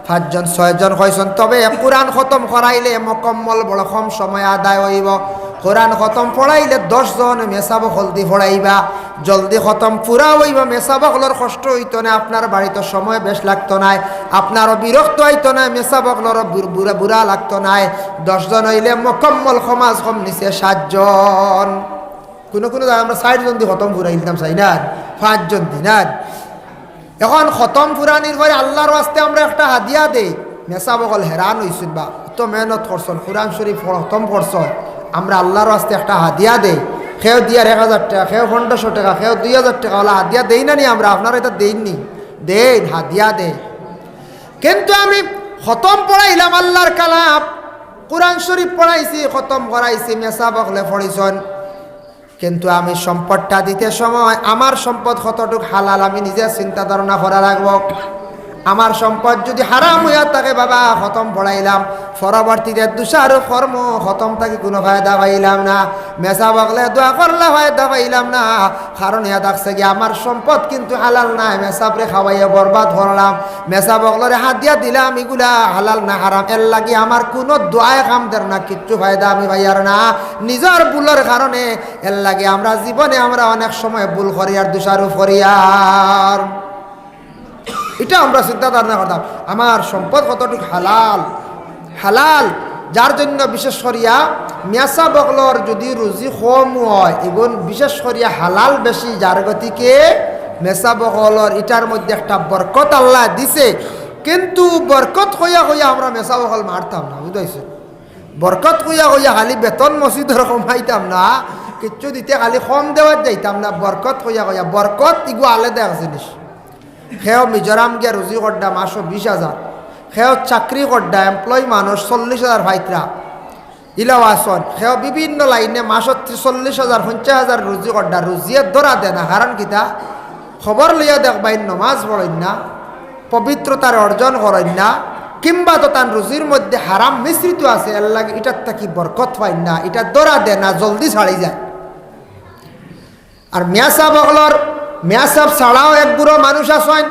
পাঁচজন ছয়জন কইছইন, তবে কুরআন খতম করাইলে মুকাম্মল বড় কম সময় আদায় অইবো। কুরআন খতম পড়াইলে দশ জন মেসাব অকলদি পড়াইবা, জলদি খতম পুরা অইবো, মেসাব অকলর কষ্ট অইতো নায়, আপনার বাড়িত সময় বেশ লাগতো নায়, আপনারও বিরক্ত অইতো নায়, মেসাব অকলরও বুর-, বুরা, বুরা লাগতো নায়। দশ জন অইলে মুকাম্মল, কম আজ কম নিচে সাত জন। কুনু কুনু জাগাত আমরা চাইর জনদি খতম পুরাইলিতাম, চাই না, পাঁচ জনদি না। এখন খতম পুরানির পরে আল্লার ওয়াস্তে আমরা একটা হাদিয়া দেই। মেসাব অকল হেরান অইছইন বা অত মেহনত করছইন, কুরআন শরীফ খতম করছইন, আমরা আল্লার ওয়াস্তে একটা হাদিয়া দেই। কেউ দিয়ার এক হাজার টেকা, কেউ পনেরোশো টেকা, কেউ দুই হাজার টেকা, অলা হাদিয়া দেই না নি আমরা? আপনারা ইতা দেইন নি? দেইন, হাদিয়া দেই। কিন্তু আমি খতম পড়াইলাম আল্লার কালাম, কুরআন শরীফ পড়াইছি, খতম করাইছি, মেসাব অকলে পড়ছইন, কিন্তু আমি সম্পদটা দিতে সময় আমার সম্পদ কতটুক হালাল আমি নিজে চিন্তা ধারণা করা লাগবো। আমার সম্পদ যুদি হারাম অইয়া থাকে, বাবা, খতম পড়াইলাম, পরবর্তীতে দোষারোপ করমু, খতম থাকি কুনু ফায়দা পাইলাম না, মেসাব অকলে দোয়া করলা, ফায়দা পাইলাম না। কারণ ইয়া দেখছে কি, আমার সম্পদ কিন্তু হালাল নায়, মেসাবরে খাওয়াইয়া বরবাদ করলাম, মেসাব অকলরে হাদিয়া দিলাম, ইগুলা হালাল না হারাম, এরলাগি আমার কুনু দোয়ায় কাম দের না, কিচ্ছু ফায়দা আমি পাইয়ার না। নিজর ভুলর কারণে, এরলাগি আমরা জীবনে আমরা অনেক সময় ভুল করিয়ার, দোষারোপ করিয়ার। ইটা আমরা চিন্তা ধারণা করতাম, আমার সম্পদ কতটুক হালাল, হালাল, যার জন্য বিশেষ করিয়া মেসাব অকলর যুদি রুজি কম অয়, ইগুন বিশেষ করিয়া হালাল বেশি, যার গতিকে মেসাব অকলর ইটার মধ্যে একটা বরকত আল্লায় দিছে। কিন্তু বরকত কইয়া কইয়া আমরা মেসাব অকল মারতাম না, বুঝাইছে? বরকত কইয়া কইয়া খালি বেতন মসজিদর কমাইতাম না, কিচ্ছু দিতে খালি কম দেওয়াত যাইতাম না, বরকত কইয়া কইয়া, বরকত ইগু আলাদা এক জিনিস। কেউ মিজোরাম গিয়া রুজি কররা মাসো বিশ হাজার, কেউ চাকরি কররা, employee মানুষ চল্লিশ হাজার পাইতরা, ইলাও আছইন, কেউ বিভিন্ন লাইনে মাসো ত্রিশ, চল্লিশ হাজার, পঞ্চাশ হাজার রুজি কররা, রুজিয়ে ধরা দেয় না। কারণ কিতা? খবর লইয়া দেখবায়, নমাজ পড়ইন না, পবিত্রতার অর্জন করইন না, কিংবা তো তান রুজির মধ্যে হারাম মিশ্রিত আছে, এরলাগি ইটার থাকি বরকত পাইন না, ইটা ধরা দেয় না, জলদি ছাড়ি যায়। আর মেসাব অকলর, মেসাব ছাড়াও এক গুরু মানুষ আছইন,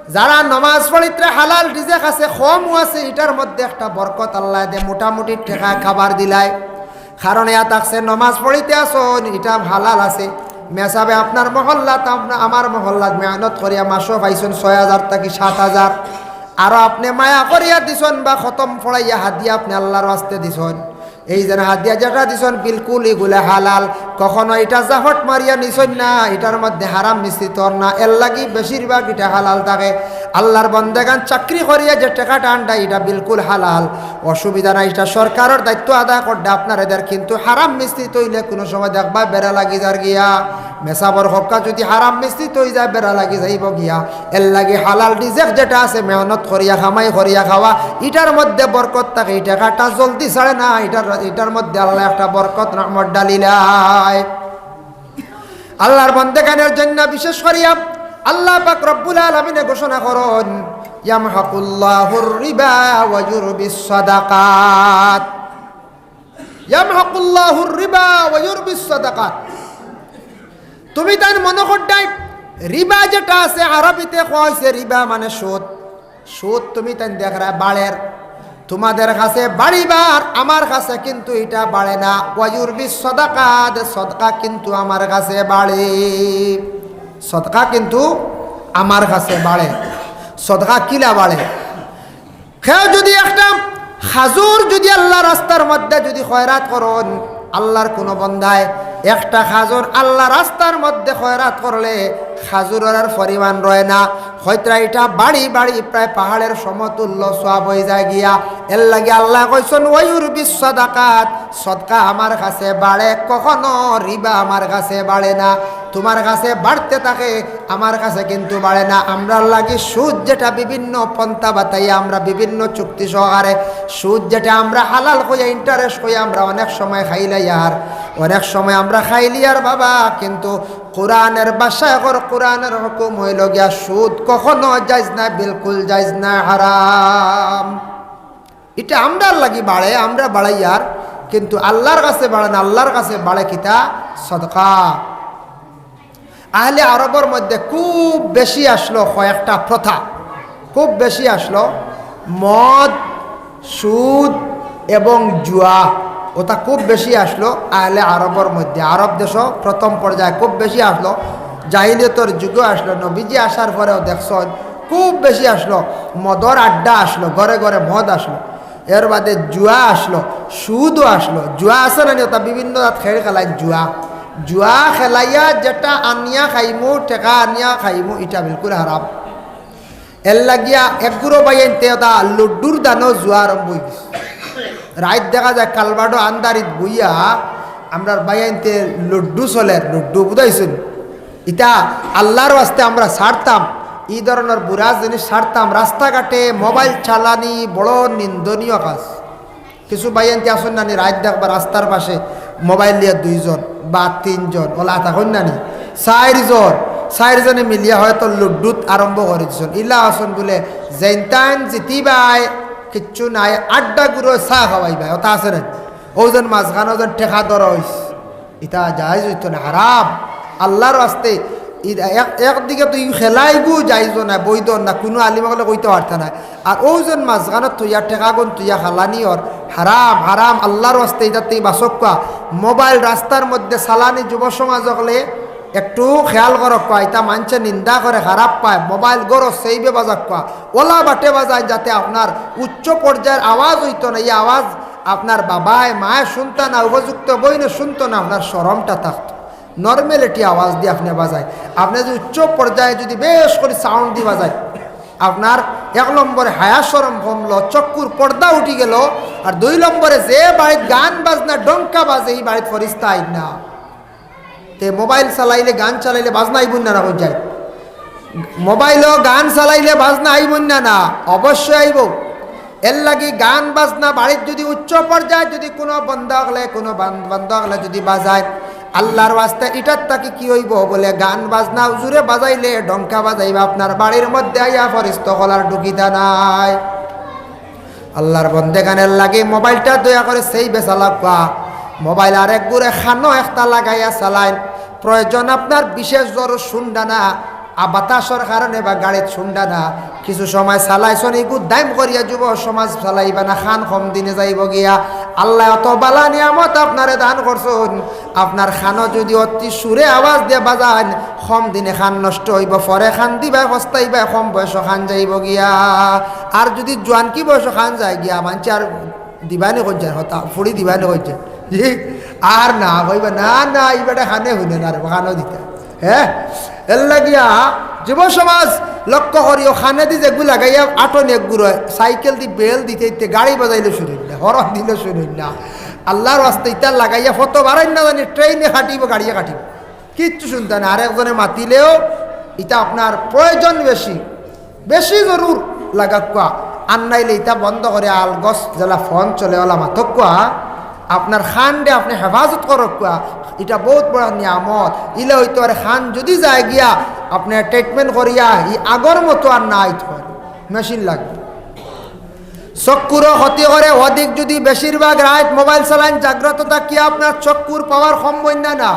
যারা নমাজ পড়িতরা, হালাল রিজেক আছে, কমও আছে, ইটার মধ্যে একটা বরকত আল্লায় দে, মোটামুটি টেকা খাবার দিলায়। কারণ ইয়া থাকছে নমাজ পড়িতে আছইন, ইটা হালাল আছে। মেসাবে আপনার মহল্লাত, আপনা-, আমার মহল্লাত মেহনত করিয়া মাসো পাইছইন ছয় হাজার থাকি সাত হাজার, আরো আপনে মায়া করিয়া দিছইন বা খতম পড়াইয়া হাদিয়া আপনে আল্লার ওয়াস্তে দিছইন। এই যেন হাদিয়া যেটা দিছইন, বিলকুল ইগুলা হালাল, কখনো ইটা জাফট মারিয়া নিছইন না, ইটার মধ্যে হারাম মিশ্রিত না, এরলাগি বেশিরভাগ ইটা হালাল থাকে। আল্লার বন্দেগান চাকরি করিয়া যে টেকাটা আনরা, ইটা বিলকুল হালাল, অসুবিধা নাই, ইটা সরকারর দায়িত্ব আদায় কররা আপনারে দের, কিন্তু হারাম মিশ্রিত অইলে কুনু সময় দেখবায় বেড়া লাগি যার গিয়া। মেসাবর হক্কা যুদি হারাম মিশ্রিত অই যায়, বেড়া লাগি যাইবো গিয়া। এরলাগি হালাল রিজেক যেটা আছে, মেহনত করিয়া, কামাই করিয়া খাওয়া, ইটার মধ্যে বরকত থাকে, ই টেকাটা জলদি ছাড়ে না, ইটার, ইটার মধ্যে আল্লায় একটা বরকত রহমত ডালিলায়। আল্লার বন্দেগানের জন্য বিশেষ করিয়া আল্লা পাক রব্বুল আলামিনে ঘোষণা করইন, "ইয়ামহাকুল্লাহুর রিবা ওয়া ইউরবিস সাদাকাত।" ইয়ামহাকুল্লাহুর রিবা ওয়া ইউরবিস সাদাকাত। তুমি তাইন মনো কররায়, রিবা যেটা আছে, আরবিতে কওয়া অইছে রিবা মানে সুদ। সুদ তুমি তাইন দেখরায় বাড়ের, তোমাদের কাছে বাড়িবার, আমার কাছে কিন্তু ইটা বাড়ে না। ওয়া ইউরবিস সাদাকাত, সদকা কিন্তু আমার কাছে বাড়ে। সদকা কিন্তু আমার কাছে বাড়ে। সদকা কিলা বাড়ে? কেউ যুদি একটা খাজুর যুদি আল্লার রাস্তার মধ্যে যুদি খয়রাত করইন, আল্লার কুনু বন্দায় একটা খাজুর আল্লার রাস্তার মধ্যে খয়রাত করলে খাজুরর আর পরিমাণ রয় না। কইতরা ইটা বাড়ি বাড়ি প্রায় পাহাড়ের সমতুল্য সওয়াব অই যায় গিয়া। এরলাগি আল্লায় কইছইন, "ওয়া ইউরবিস সাদাকাত", সদকা আমার কাছে বাড়ে, কখনো রিবা আমার কাছে বাড়ে না। তোমার কাছে বাড়তে থাকে, আমার কাছে কিন্তু বাড়ে না। আমরার লাগি সুদ যেটা বিভিন্ন পন্থা বাতাইয়া, আমরা বিভিন্ন চুক্তি সহকারে সুদ যেটা আমরা হালাল কইয়া, ইন্টারেস্ট কইয়া আমরা অনেক সময় খাইলাই আর অনেক সময় আমরা খাইলি আর বাবা, কিন্তু কোরআনের ভাষায় কর, কোরআনের হুকুম অইলো গিয়া সুদ কখনো জায়েজ না, বিলকুল জায়েজ না, হারাম। ইটা আমরার লাগি বাড়ে, আমরা বাড়াইয়ার, কিন্তু আল্লার কাছে বাড়ে না। আল্লার কাছে বাড়ে কিতা? সদকা। আহলে আরবর মধ্যে খুব বেশি আসলো কয়েকটা প্রথা, খুব বেশি আসলো মদ, সুদ এবং জুয়া। ওটা খুব বেশি আসলো আহলে আরবর মধ্যে। আরব দেশো প্রথম পর্যায়ে খুব বেশি আসলো, জাহিলিয়তর যুগেও আসলো, নবীজি আসার পরেও দেখছইন খুব বেশি আসলো। মদর আড্ডা আসলো, ঘরে ঘরে মদ আসলো, এর বাদে জুয়া আসলো, সুদও আসলো। জুয়া আছে না নি? ওটা বিভিন্ন জাত খেল খেলাইন জুয়া। জুয়া খেলাইয়া যেটা আনিয়া খাইমু, টেকা আনিয়া খাইমু, ইটা বিলকুল হারাম। এর লাগিয়া একগুরো ভাইয়াইন্তে ওটা লুড্ডুর দানো জুয়া আরম্ভ অই গেছে। রাইত দেখা যায় কালবাডো আন্দারিত বইয়া আমরার ভাইয়াইন্তে লুড্ডু চলের, লুড্ডু বুঝাইছইন। ইটা আল্লার ওয়াস্তে আমরা ছাড়তাম, ই ধরনর বুরা জিনিস ছাড়তাম। রাস্তাঘাটে মোবাইল চালানি বড় নিন্দনীয় কাজ। কিছু ভাইয়াইন্তে আছইন না নি, রাইত দেখবা রাস্তার পাশে মোবাইল লইয়া দুইজন বা তিনজন, ওলা থাকইন না নি, চাইরজন, চাইরজনে মিলিয়া হয়তো লুড্ডুত আরম্ভ করি দিছইন। ইলা আছইন বুলে, যেইনতাইন জিতিবায়, কিচ্ছু নাই, আড্ডা গুরো চা খাওয়াইবায়, ওটা আছে না? ওজন মাঝখানো ওজন টেকা ধরা অইছে। ইটা জায়েজ অইতো না, হারাম। আল্লার ওয়াস্তে ই এক, একদিকে তো ই খেলাইগু জায়েজ না, বৈধ না, কুনু আলিম অকলে কইতা পারতা নায়। আর ওজন মাঝখানো থইয়া টেকাগুন থইয়া খালানি অর হারাম, হারাম। আল্লার ওয়াস্তে ইটাতে বাচউক্কা। মোবাইল রাস্তার মধ্যে চালানি যুব সমাজ অকলে একটু খেয়াল করউক্কা, ইটা মানষে নিন্দা করে, খারাপ পায়। মোবাইল ঘরো সেইবে বাজাউক্কা, ওলা বাটে বাজাইন, যাতে আপনার উচ্চ পর্যায়ের আওয়াজ অইতো না, ই আওয়াজ আপনার বাবায় মায় শুনতা না, উপযুক্ত বইনে শুনতো না, আপনার শরমটা থাকতো। নরমালিটি আওয়াজ দি আপনে বাজাইন। আপনে যদি উচ্চ পর্যায়ে যদি বেশ করি সাউন্ড দি বাজাইন, আপনার এক নম্বরে হায়া শরম কমলো, চক্ষুর পর্দা উঠি গেলো, আর দুই নম্বরে যে বাড়িত গান বাজনা ডঙ্কা বাজে, ই বাড়িত ফিরিস্তা আইন না। তে মোবাইল চালাইলে, গান চালাইলে বাজনা আইবো না, না কই যায়? মোবাইলো গান চালাইলে বাজনা আইবো না, না, অবশ্যই আইবো। এর লাগি গান বাজনা বাড়িত যদি উচ্চ পর্যায়ে যদি কুনু বন্দা অকলে, কুনু বান-, বন্দা অকলে যদি বাজায়, আল্লার ওয়াস্তে ইটার থাকি কি অইবো? বুলে গান বাজনা জুরে বাজাইলে, ডঙ্কা বাজাইবা, আপনার বাড়ির মধ্যে আইয়া ফিরিস্তা অকল আর ঢুকিতা নায়। আল্লার বন্দেগানের লাগি মোবাইলটা দয়া করি সেইবে চালাউক্কা। মোবাইল আরেকগুরে কানো একটা লাগাইয়া চালাইন। প্রয়োজন আপনার বিশেষ জরুর শুনরা না, আ, বাতাসর কারণে বা গাড়িত শুনরা না, কিছু সময় চালাইছইন, ইগু দাইম করিয়া যুব সমাজ চালাইবা না, কান কম দিনে যাইবো গিয়া। আল্লায় অত বালা নিয়ামত আপনারে দান করছইন, আপনার কানো যদি অতি সুরে আওয়াজ দিয়া বাজাইন, কম দিনে কান নষ্ট অইবো, পরে কান্দিবায়, পস্তাইবায়, কম বয়সো কান যাইবো গিয়া। আর যদি জোয়ানকি বয়সো কান যায় গিয়া, মানষে আর দিবানি কইছে, হতা ফুড়ি দিবানি কইছে। জি, আর না কইবা, না, না, ই বেটা কানে হুনে না রে, কানো দিতা। হ্যাঁ? এর লাগিয়া যুব সমাজ লক্ষ্য করিও, কানে দি যেগু লাগাইয়া আটন এগুর অয়, সাইকেল দি বেল দিতে দিতে গাড়ি বাজাইলে শুনইন না, হরন দিলে শুনইন না। আল্লার ওয়াস্তে ইতা লাগাইয়া ফটো বাড়াইন না জানি, ট্রেনে কাটিবো, গাড়িয়ে কাটিবো, কিচ্ছু শুনতা না। আরেকজনে মাতিলেও ইতা আপনার প্রয়োজন বেশি, বেশি জরুর লাগাউক্কা। আর নাইলে ইতা বন্ধ করি আলগস যেলা ফোন চলে ওলা মাতউক্কা, আপনার কানরে আপনে হেফাজত করউক্কা, ইটা বউত বড় নিয়ামত। ইলা অইতো পারে কান যদি যায় গিয়া আপনে ট্রিটমেন্ট করিয়া ই আগর মতো আর না আইতো পারে, মেশিন লাগবো। চক্ষুরও ক্ষতি করে অধিক যদি বেশিরভাগ রাইত মোবাইল চালাইন, জাগ্রত থাকিয়া আপনার চক্ষুর পাওয়ার কমবো না, না।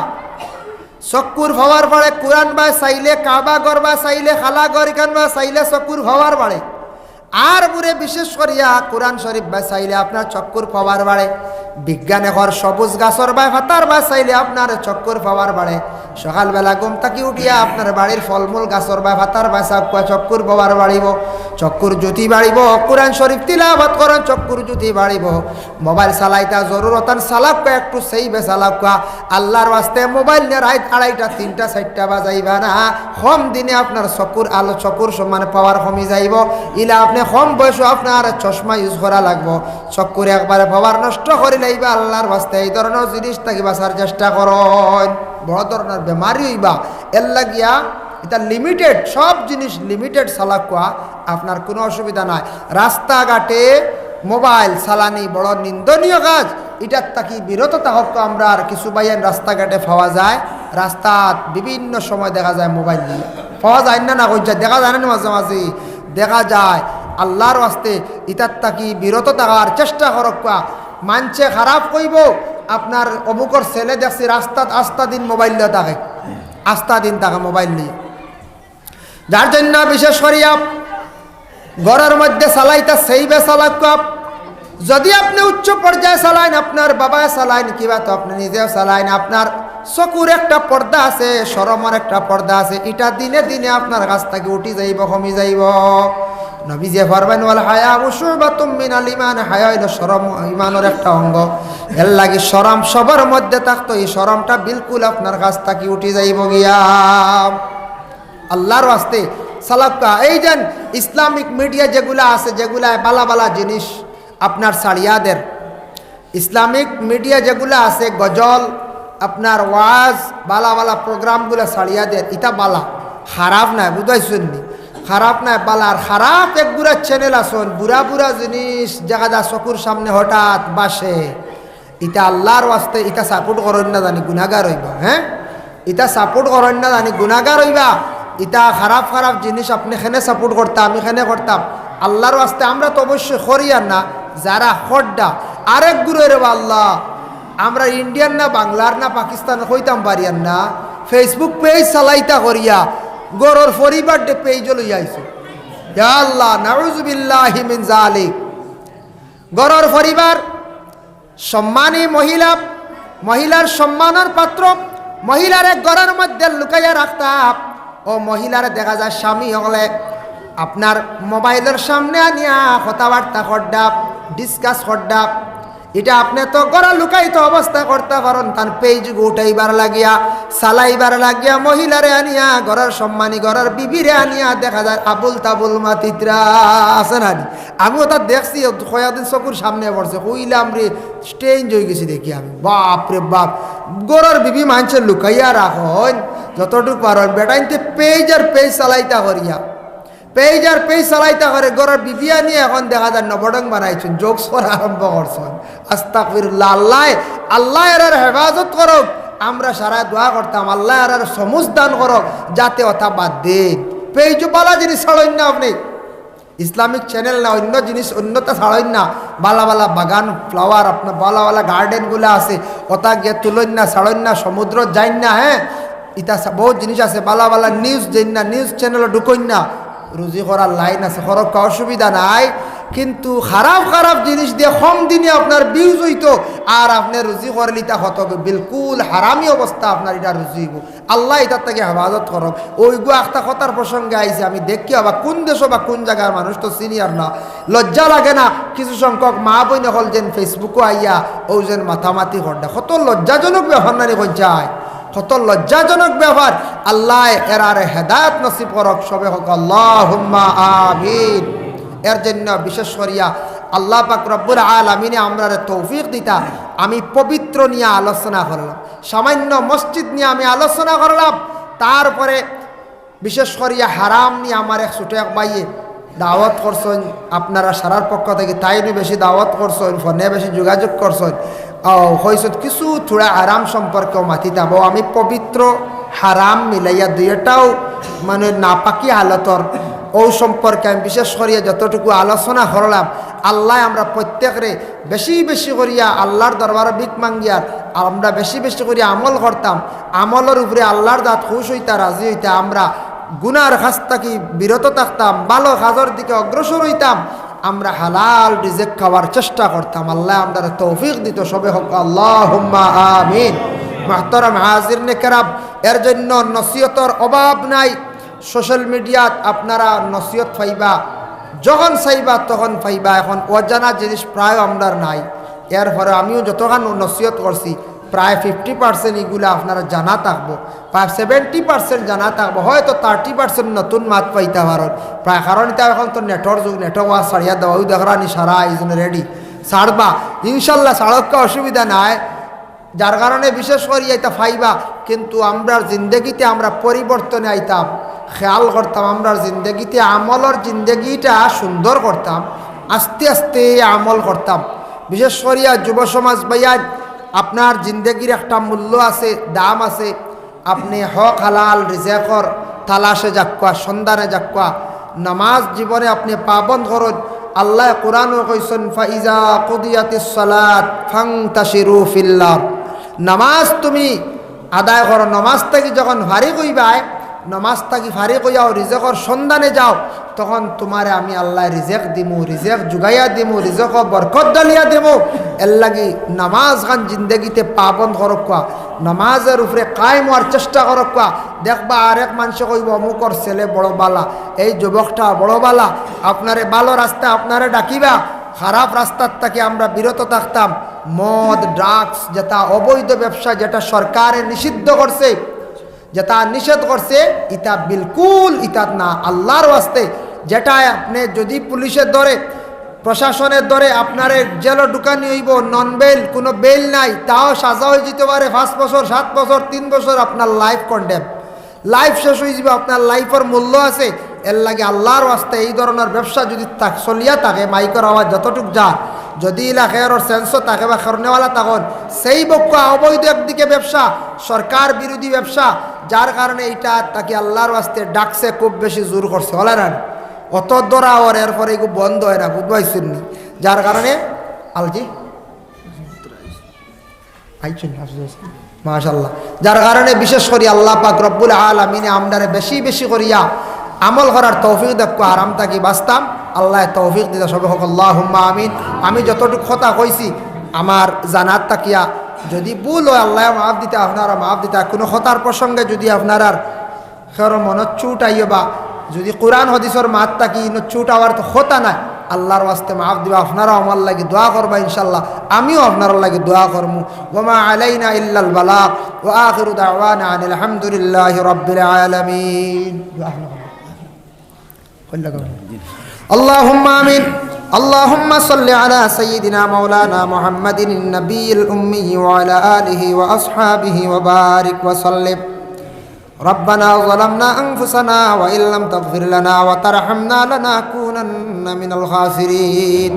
চক্ষুর পাওয়ার বাড়ে, কোরআন বায় চাইলে, কাবা ঘর বায় চাইলে, কালা ঘর ইখান বায় চাইলে চক্ষুর পাওয়ার বাড়ে। আর বুরে বিশেষ করিয়া কোরআন শরীফ বায় চাইলে আপনার চক্ষুর পাওয়ার বাড়ে। বিজ্ঞানে কর সবুজ গাছর বায়, পাতার বায় চাইলে আপনার চক্ষুর পাওয়ার বাড়ে। সকালবেলা ঘুম থাকি উঠিয়া আপনার বাড়ির ফলমূল গাছর বায়, পাতার বায় চাউক্কা, চক্ষুর পাওয়ার বাড়িবো, চক্ষুর জ্যোতি বাড়িবো। কোরআন শরীফ তিলাওয়াত করইন, চক্ষুর জ্যোতি বাড়িবো। মোবাইল চালাইতা জরুরতান চালাউক্কা, একটু সেইবে চালাউক্কা। আল্লার ওয়াস্তে মোবাইল নিয়া রাইত আড়াইটা, তিনটা, চাইরটা বাজাইবা না। কম দিনে আপনার চক্ষুর আলো, চক্ষুর সমান পাওয়ার কমি যাইবো। ইলা আপনে কম বয়সো আপনার চশমা ইউজ করা লাগবো। চক্ষুর একবারে পাওয়ার নষ্ট করি লাইবা। আল্লার ওয়াস্তে ই ধরনর জিনিস থাকি বাঁচার চেষ্টা করইন। বড় ধরনের বেমারি অইবা। এর লাগিয়া ইতা লিমিটেড, সব জিনিস লিমিটেড চালাউক্কা, আপনার কুনু অসুবিধা নাই। রাস্তাঘাটে মোবাইল চালানি বড় নিন্দনীয় কাজ, ইটার থাকি বিরত থাকউক্কা। আমরার কিছু ভাইয়াইন রাস্তাঘাটে পাওয়া যায়, রাস্তাত বিভিন্ন সময় দেখা যায় মোবাইল নিয়া পাওয়া যায় না, না কইছে, দেখা যায় না নি মাঝে মাঝে? দেখা যায়। আল্লাহর ওয়াস্তে ইতার থাকি বিরত থাকার চেষ্টা করউক্কা। মানষে খারাপ কইবো, আপনার অমুকর ছেলে দেখছি রাস্তাত আস্তা দিন মোবাইল লইয়া থাকে, আস্তা দিন থাকে মোবাইল লইয়া। যার জন্য বিশেষ করিয়া ঘরর মধ্যে চালাইতা সেইবে চালাউক্কা। যদি আপনে উচ্চ পর্যায়ে চালাইন, আপনার বাবায় চালাইন, কিবা তো আপনে নিজেও চালাইন, আপনার চকুর একটা পর্দা আছে, শরমর একটা পর্দা আছে, ইটা দিনে দিনে আপনার কাছ থাকি উঠি যাইবো, কমি যাইবো। নবীজিয়ে ফরমাইন, "ওয়াল হায়াউ শুবাতুম মিনাল ঈমান", হায়া অইলো শরম, ঈমানর একটা অঙ্গ। এর লাগি শরম সবার মধ্যে থাকতো, ই শরমটা বিলকুল আপনার কাছ থাকি উঠি যাইবো গিয়া। আল্লাহর ওয়াস্তে চালাউক্কা। এই যেন ইসলামিক মিডিয়া যেগুলা আছে, যেগুলায় বালা বালা জিনিস আপনার ছাড়িয়া দের, ইসলামিক মিডিয়া যেগুলা আছে, গজল, আপনার ওয়াজ, বালা বালা প্রোগ্রামগুলা ছাড়িয়া দের, ইতা বালা, খারাপ নায়, বুঝাইছইন নি? খারাপ নায়, বালা। আর খারাপ এক গুড়া চ্যানেল আছইন, বুরা বুরা জিনিস জাগা যা চকুর সামনে হঠাৎ বাসে, ইতা আল্লাহর ওয়াস্তে ইতা সাপোর্ট করইন না জানি গুনাগার অইবা, হ্যাঁ? ইতা সাপোর্ট করইন না জানি গুনাগার অইবা। ইতা খারাপ খারাপ জিনিস আপনে কেনে সাপোর্ট করতা, আমি কেনে করতাম? আল্লাহর ওয়াস্তে আমরা তো অবশ্যই করিয়ার না, যারা কররা, আরেক গুরু রে বা আল্লাহ, আমরা ইন্ডিয়ার না, বাংলার না, পাকিস্তান কইতাম পারিয়ার না, Facebook পেজ চালাইতা করিয়া ঘরর পরিবার দে পেজও লইয়া আইছে। ইয়া আল্লাহ, নাউজুবিল্লাহি মিন জালিক। ঘরর পরিবার সম্মানী মহিলা, মহিলার সম্মানর পাত্র, মহিলারে ঘরর মধ্যে লুকাইয়া রাখতা। ও মহিলারে দেখা যায় স্বামী অকলে আপনার মোবাইলর সামনে আনিয়া কথাবার্তা কররা, ডিসকাস কররা। ইটা আপনে তো ঘরো লুকায়িত অবস্থায় করতা পারইন, তান পেজগু উঠাইবার লাগিয়া, চালাইবার লাগিয়া মহিলারে আনিয়া, ঘরর সম্মানী, ঘরর বিবিরে আনিয়া দেখা যায় আবুল তাবুল মাতিত্রা, আছে না নি? আমি ওটা দেখছি, কয়েকদিন চকুর সামনে পড়ছে, কইলাম রে, চেঞ্জ অইগেছি দেখি আমি, বাপ রে বাপ। ঘরর বিবি মানষে লুকাইয়া রাখইন, যতটুক পারইন, বেটাইন্তে পেজ আর পেজ চালাইতা করিয়া, পেজ আর পেজ চালাইতা করে, ঘরর বিবি আনিয়া এখন দেখা যায় নবঢং বানাইছইন, জোকস করা আরম্ভ করছইন। আস্তাগফিরুল্লাহ, আল্লায়, আল্লায় এরার হেফাজত করউক। আমরা সারায় দোয়া করতাম, আল্লায় এরার সমুজ দান করউক, যাতে ওটা বাদ দেইন। পেজও বালা জিনিস ছাড়ইন না আপনে। ইসলামিক চ্যানেল না, অইন্য জিনিস, অইন্যতা ছাড়ইন না। বালা বালা বাগান, ফ্লাওয়ার, আপনার বালা বালা গার্ডেনগুলা আছে, ওটা গিয়া তুলইন না, ছাড়ইন না, সমুদ্রো যাইন না, হ্যাঁ? ইতা সা-, বউত জিনিস আছে, বালা বালা নিউজ দেইন না, নিউজ চ্যানেলো ঢুকইন না। রুজি করার লাইন আছে, করউক্কা, অসুবিধা নাই। কিন্তু খারাপ খারাপ জিনিস দিয়া কম দিনে আপনার ভিউজ অইতো, আর আপনে রুজি করলে ইতা কত বিলকুল হারামি অবস্থা আপনার ইটা রুজি অইবো। আল্লায় ইতার থাকি হেফাজত করউক। ওইগু আখতা কথার প্রসঙ্গে আইছে, আমি দেখিয়ার বা কুন দেশো বা কুন জাগার মানুষ তো চিনিয়ার না। লজ্জা লাগে না? কিছু সংখ্যক মা বইন অকল যেন Facebook-ও আইয়া অউ যেন মাতামাতি কররা। কত লজ্জাজনক ব্যাপার না নি কইন চাই? কত লজ্জাজনক ব্যাপার। আল্লায় এরারে হেদায়েত নসিব করউক, সবে কউক আল্লাহুম্মা আমিন। এর জন্য বিশেষ করিয়া আল্লাহ পাক রব্বুল আলামিনে আমরারে তৌফিক দিতা। আমি পবিত্র নিয়া আলোচনা করলাম, সামান্য মসজিদ নিয়া আমি আলোচনা করলাম, তারপরে বিশেষ করিয়া হারাম নিয়া আমার এক ছোট এক ভাইয়ে দাওয়াত করছইন, আপনারা সারার পক্ষ থাকি তাইনও বেশি দাওয়াত করছইন, ফোনে বেশি যোগাযোগ করছইন। ও, কইছইন কিছু থুড়া হারাম সম্পর্কেও মাতিতাম। ও, আমি পবিত্র হারাম মিলাইয়া দুইটাও মানে নাপাকি হালতর, ও সম্পর্কে আমি বিশেষ করিয়া যতটুকু আলোচনা করলাম, আল্লায় আমরা প্রত্যেকরে বেশি বেশি করিয়া আল্লার দরবারো ভিক মাঙ্গিয়ার, আমরা বেশি বেশি করিয়া আমল করতাম, আমলর উপরে আল্লার জাত খুশ অইতা, রাজি অইতা, আমরা গুনার কাছ থাকি বিরত থাকতাম, ভালো কাজর দিকে অগ্রসর অইতাম, আমরা হালাল রিজিক খাওয়ার চেষ্টা করতাম। আল্লায় আমরারে তৌফিক দিতো, সবে কউক আল্লাহুম্মা আমিন। মুহতারাম হাজিরিনে কেরাম, এর জন্য নসিহতর অভাব নাই। সোশ্যাল মিডিয়াত আপনারা নসিহত পাইবা, যখন চাইবা তখন পাইবা। এখন অজানা জিনিস প্রায় আমরার নাই, এরপরে আমিও যতখান নসিহত করছি, প্রায় ফিফটি পার্সেন্ট ইগুলা আপনারা জানা থাকবো, প্রায় সেভেন্টি পার্সেন্ট জানা থাকবো, হয়তো থার্টি পার্সেন্ট নতুন মাত পাইতা পারইন। প্রায় কারণ ইতা এখন তো নেটর যুগ, নেটর ওয়াজ ছাড়িয়া দেওয়া, ওই দেখরা নি সারা আয়োজন রেডি, ছাড়বা, ইনশাল্লাহ ছাড়উক্কা, অসুবিধা নাই। যার কারণে বিশেষ করি ইতা পাইবা, কিন্তু আমরার জিন্দেগিতে আমরা পরিবর্তনে আইতাম, খেয়াল করতাম, আমরার জিন্দেগিতে আমলর জিন্দেগিটা সুন্দর করতাম, আস্তে আস্তে আমল করতাম। বিশেষ করিয়া যুব সমাজ ভাইয়াইন, আপনার জিন্দেগির একটা মূল্য আছে, দাম আছে। আপনে হক হালাল রিজেকর তালাশে যাউক্কা, সন্ধানে যাউক্কা। নামাজ জীবনে আপনে পাবন্দ করইন। আল্লায় কোরআনো কইছইন, "ফাইজা কুদিয়াতিস সালাত ফান্তাশিরু ফিল আরদ।" নামাজ তুমি আদায় করো, নামাজ থাকি যখন ফারিগ অইবায়, নামাজ থাকি ফারিগ অইয়াও রিজেকর সন্ধানে যাও, তখন তুমারে আমি আল্লায় রিজেক দিমু, রিজেক জুগাইয়া দিমু, রিজেকো বরকত ডালিয়া দিমু। এরলাগি নামাজ খান জিন্দেগিতে পাবন্দ করউক্কা, নামাজর উপরে কায়েম অওয়ার চেষ্টা করউক্কা। দেখবা আরেক মানষে কইবো, "অমুকর ছেলে বড় বালা, এই যুবকটা বড় বালা।" আপনারে ভালো রাস্তায় আপনারে ডাকিবা, খারাপ রাস্তার থাকি আমরা বিরত থাকতাম। মদ, ড্রাগস, যেটা অবৈধ ব্যবসা, যেটা সরকারে নিষিদ্ধ করছে, যেটা নিষেধ করছে, ইতা বিলকুল ইতা না। আল্লাহর ওয়াস্তে, যেটা আপনে যদি পুলিশে ধরে, প্রশাসনে ধরে, আপনারে জেলো ঢুকানি অইবো, নন বেইল, কুনু বেইল নাই, তাও সাজা অইযিতো পারে পাঁচ বছর, সাত বছর, তিন বছর, আপনার লাইফ কন্ডেম, লাইফ শেষ অইযিবো, আপনার লাইফর মূল্য আছে। এরলাগি আল্লাহর ওয়াস্তে এই ধরনর ব্যবসা যদি থাক-, চলিয়া থাকে, মাইকর আওয়াজ যতটুক যায়, যদি ইলা খেরর সেন্সও থাকে বা করনেওয়ালা থাকইন, সেই বক্কা অবৈধ একদিকে ব্যবসা, সরকার বিরোধী ব্যবসা, যার কারণে ইটা থাকি আল্লাহর ওয়াস্তে ডাকছে, খুব বেশি জোর করছে, অলারান অত ধরা অর, এরপরে এগু বন্ধ অয় না, বুঝবাইছইন নি? যার কারণে আলজি আইছইন, আফজল হোসেন। মাশাআল্লাহ। যার কারণে বিশেষ করি আল্লাহ পাক রব্বুল আলামিনে আমরারে বেশি বেশি করিয়া আমল করার তৌফিক দেউক্কা, হারাম থাকি বাঁচতাম। আল্লায় তৌফিক দিতা সবে কউক্কা, আল্লাহুম্মা আমিন। আমি যতটুক কথা কইছি, আমার জানার থাকিয়া যদি ভুল অয়, আল্লায় মাফ দিতা, আপনারা মাফ দিতা। কুনু কথার প্রসঙ্গে যদি আপনারার খেরর মনো চুট আইয়ো বা যদি কোরআন হাদিসর মাত থাকি ইনো চুট আওয়ার তো কথা নাই, আল্লাহর ওয়াস্তে মাফ দিবা। আপনারাও আমার লাগি দোয়া করবা ইনশাআল্লাহ, আমিও আপনারার লাগি দোয়া করমু। ওয়া মা আলাইনা ইল্লাল বালাগ। ওয়া আখিরু দাওয়ানা আনিল হামদুলিল্লাহি রাব্বিল আলামিন। اللهم آمين. اللهم صل على سيدنا مولانا محمد النبي الأمي وعلى آله وأصحابه وبارك وسلم. ربنا ظلمنا أنفسنا وإن لم تغفر لنا وترحمنا لنكونن من الخاسرين.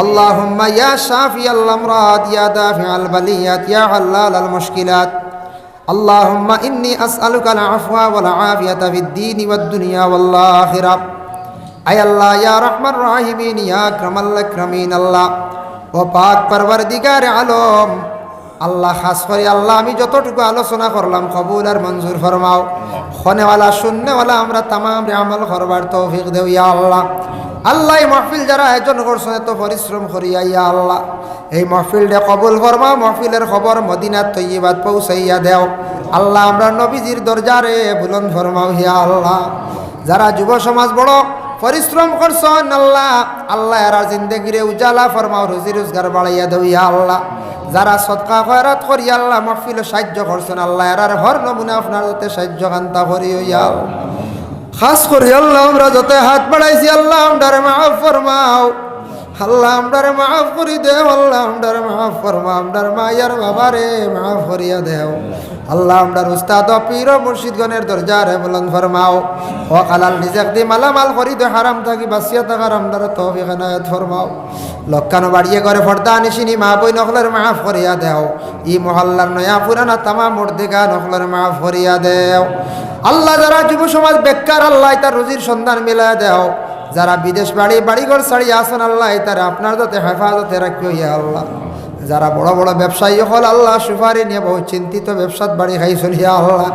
اللهم يا شافي الأمراض، يا دافع البليات، يا حلال المشكلات. اللهم إني أسألك العفو والعافية في الدين والدنيا والآخرة. আয় আল্লাহ, ইয়া আরহামার রাহিমিন, ইয়া আকরামাল আকরামিন, আল্লাহ, ও পাক পরওয়ারদিগারে আলম, আল্লাহ, খাস করি আল্লাহ, আমি যতটুকু আলোচনা করলাম, কবুল আর মঞ্জুর ফরমাও। কনেওয়ালা, শুননেওয়ালা, আমরা তামামরে আমল করবার তৌফিক দেও, ইয়া আল্লাহ। আল্লাহ, এই মাহফিল যারা আয়োজন করছইন, এত পরিশ্রম করিয়া, ইয়া আল্লাহ, এই মাহফিলরে কবুল ফরমাও, মাহফিলর খবর মদিনা তৈয়বাত পৌঁছাইয়া দেও। আল্লাহ, আমরার নবীজির দরজারে বুলন্দ ফরমাও, ইয়া আল্লাহ। যারা যুব সমাজ বড় পরিশ্রম করছইন, আল্লাহ, আল্লাহ, এরার জিন্দেগিরে উজালা ফরমাও, রুজি রোজগার বাড়াইয়া দেও, ইয়া আল্লাহ। যারা সদকা খয়রাত করি, আল্লাহ, মাহফিলো সাহায্য করছইন, আল্লাহ, এরার হর নমুনা আপনার যাতে সাহায্য কান্তা করিও, ইয়া আল্লাহ। খাস করি, আল্লাহ, আমরা যতে হাত বাড়াইছি, আল্লাহ, আমরারে মাফ ফরমাও। আল্লাহ, আমরারে মাফ করি দেও, আল্লাহ, আমরারে মাফ ফরমাও, আমরার মা আর বাবারে মাফ করিয়া দেও। আল্লাহ, আমরার উস্তাদ ও পীর ও মুর্শিদগণের দরজারে বুলন্দ ফরমাও। ও হালাল রিজিক দি মালামাল করি দেও, হারাম থাকি বাঁচিয়া থাকার আমরারে তৌফিক এনায়েত ফরমাও। লক্কানো বাড়িয়ে ঘরে পর্দানিশিন মা বইন অকলরে মাফ করিয়া দেও। ই মহল্লার নয়া পুরানা তামাম মুর্দেগান অকলরে মাফ করিয়া দেও। আল্লাহ, যারা যুব সমাজ বেকার, আল্লাহ, ইতার রুজির সন্ধান মিলাইয়া দেও। যারা বিদেশ বাড়ি, বাড়িঘর ছাড়িয়া আছইন, আল্লাহ, ইতারে আপনার যাতে হেফাজতে রাখিও, ইয়া আল্লাহ। যারা বড় বড় ব্যবসায়ী অকল, আল্লাহ, সুপারি নিয়া বহুত চিন্তিত, ব্যবসাত বাড়ি খাইছইন, ইয়া আল্লাহ।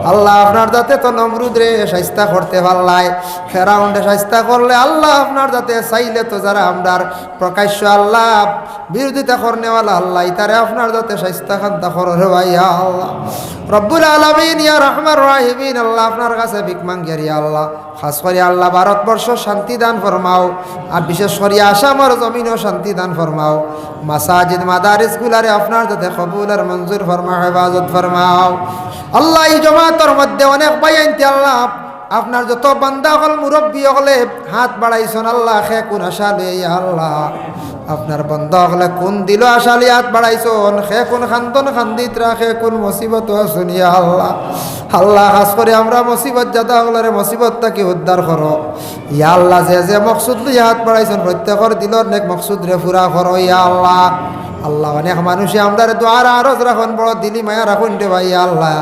আল্লাহ, আপনার যাতে তো নমরুদরে শাইস্তা করতে পারলায়, ফেরাউনরে শাইস্তা করলে, আল্লাহ, আপনার যাতে চাইলে তো যারা আমরার প্রকাশ্য, আল্লাহ, বিরোধিতা করনেওয়ালা, আল্লাহ, ইতারে আপনার যাতে শাইস্তা কান্তা করো রে ভাই, ইয়া আল্লাহ। রব্বুল আলামিন, ইয়া আরহামার রাহিমিন, আল্লাহ, আপনার কাছে ভিক মাঙ্গিয়ার, ইয়া আল্লাহ। খাস করি, আল্লাহ, ভারতবর্ষ শান্তি দান ফরমাও, আর বিশেষ করি আসামর জমিনও শান্তি দান ফরমাও। মাসাজিদ মাদারিসগুলারে আপনার যাতে কবুল আর মঞ্জুর ফরমাও, হেফাজত ফরমাও। আল্লাহ, ই জমাতর মধ্যে অনেক ভাইয়াইন্তে, আল্লাহ, আপনার যত বান্দা অকল, মুরব্বি অকলে হাত বাড়াইছইন আল্লাহ, কে কুন আশা লইয়া ইয়া আল্লাহ। আপনার বান্দা অকলে কুন দিলো আশা লইয়া হাত বাড়াইছইন, কে কুন কান্দন কান্দিত্রা, কে কুন মুসিবতো আছইন ইয়া আল্লাহ। আল্লাহ, খাছ করি আমরা মুসিবত জাদা অকলরে মুসিবত থাকি উদ্ধার করো। ইয়া আল্লাহ, যে যে মকসুদ লইয়া হাত বাড়াইছইন, প্রত্যেকর দিলর নেক মকসুদরে পুরা করো ইয়া আল্লাহ। আল্লাহ, অনেক মানুষে আমরার দোয়ার আরজ রাখইন, বড় দিলি মায়া রাখইন রে ভাই ইয়া আল্লাহ।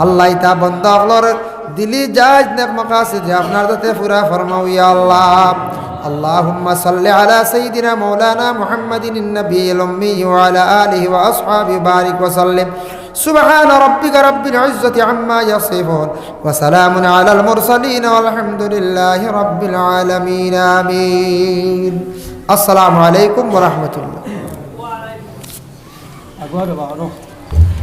আল্লাহ, ইতা বান্দা অকলর দিলি জায়েজ নেক মাকাসিদ আপনার যাতে পুরা ফরমাও ইয়া আল্লাহ। اللهم صل على سيدنا مولانا محمد النبي الأمي وعلى آله وأصحابه بارك وسلم. سبحان ربك رب العزة عما يصفون وسلام على المرسلين والحمد لله رب العالمين. آمين. السلام عليكم ورحمة الله.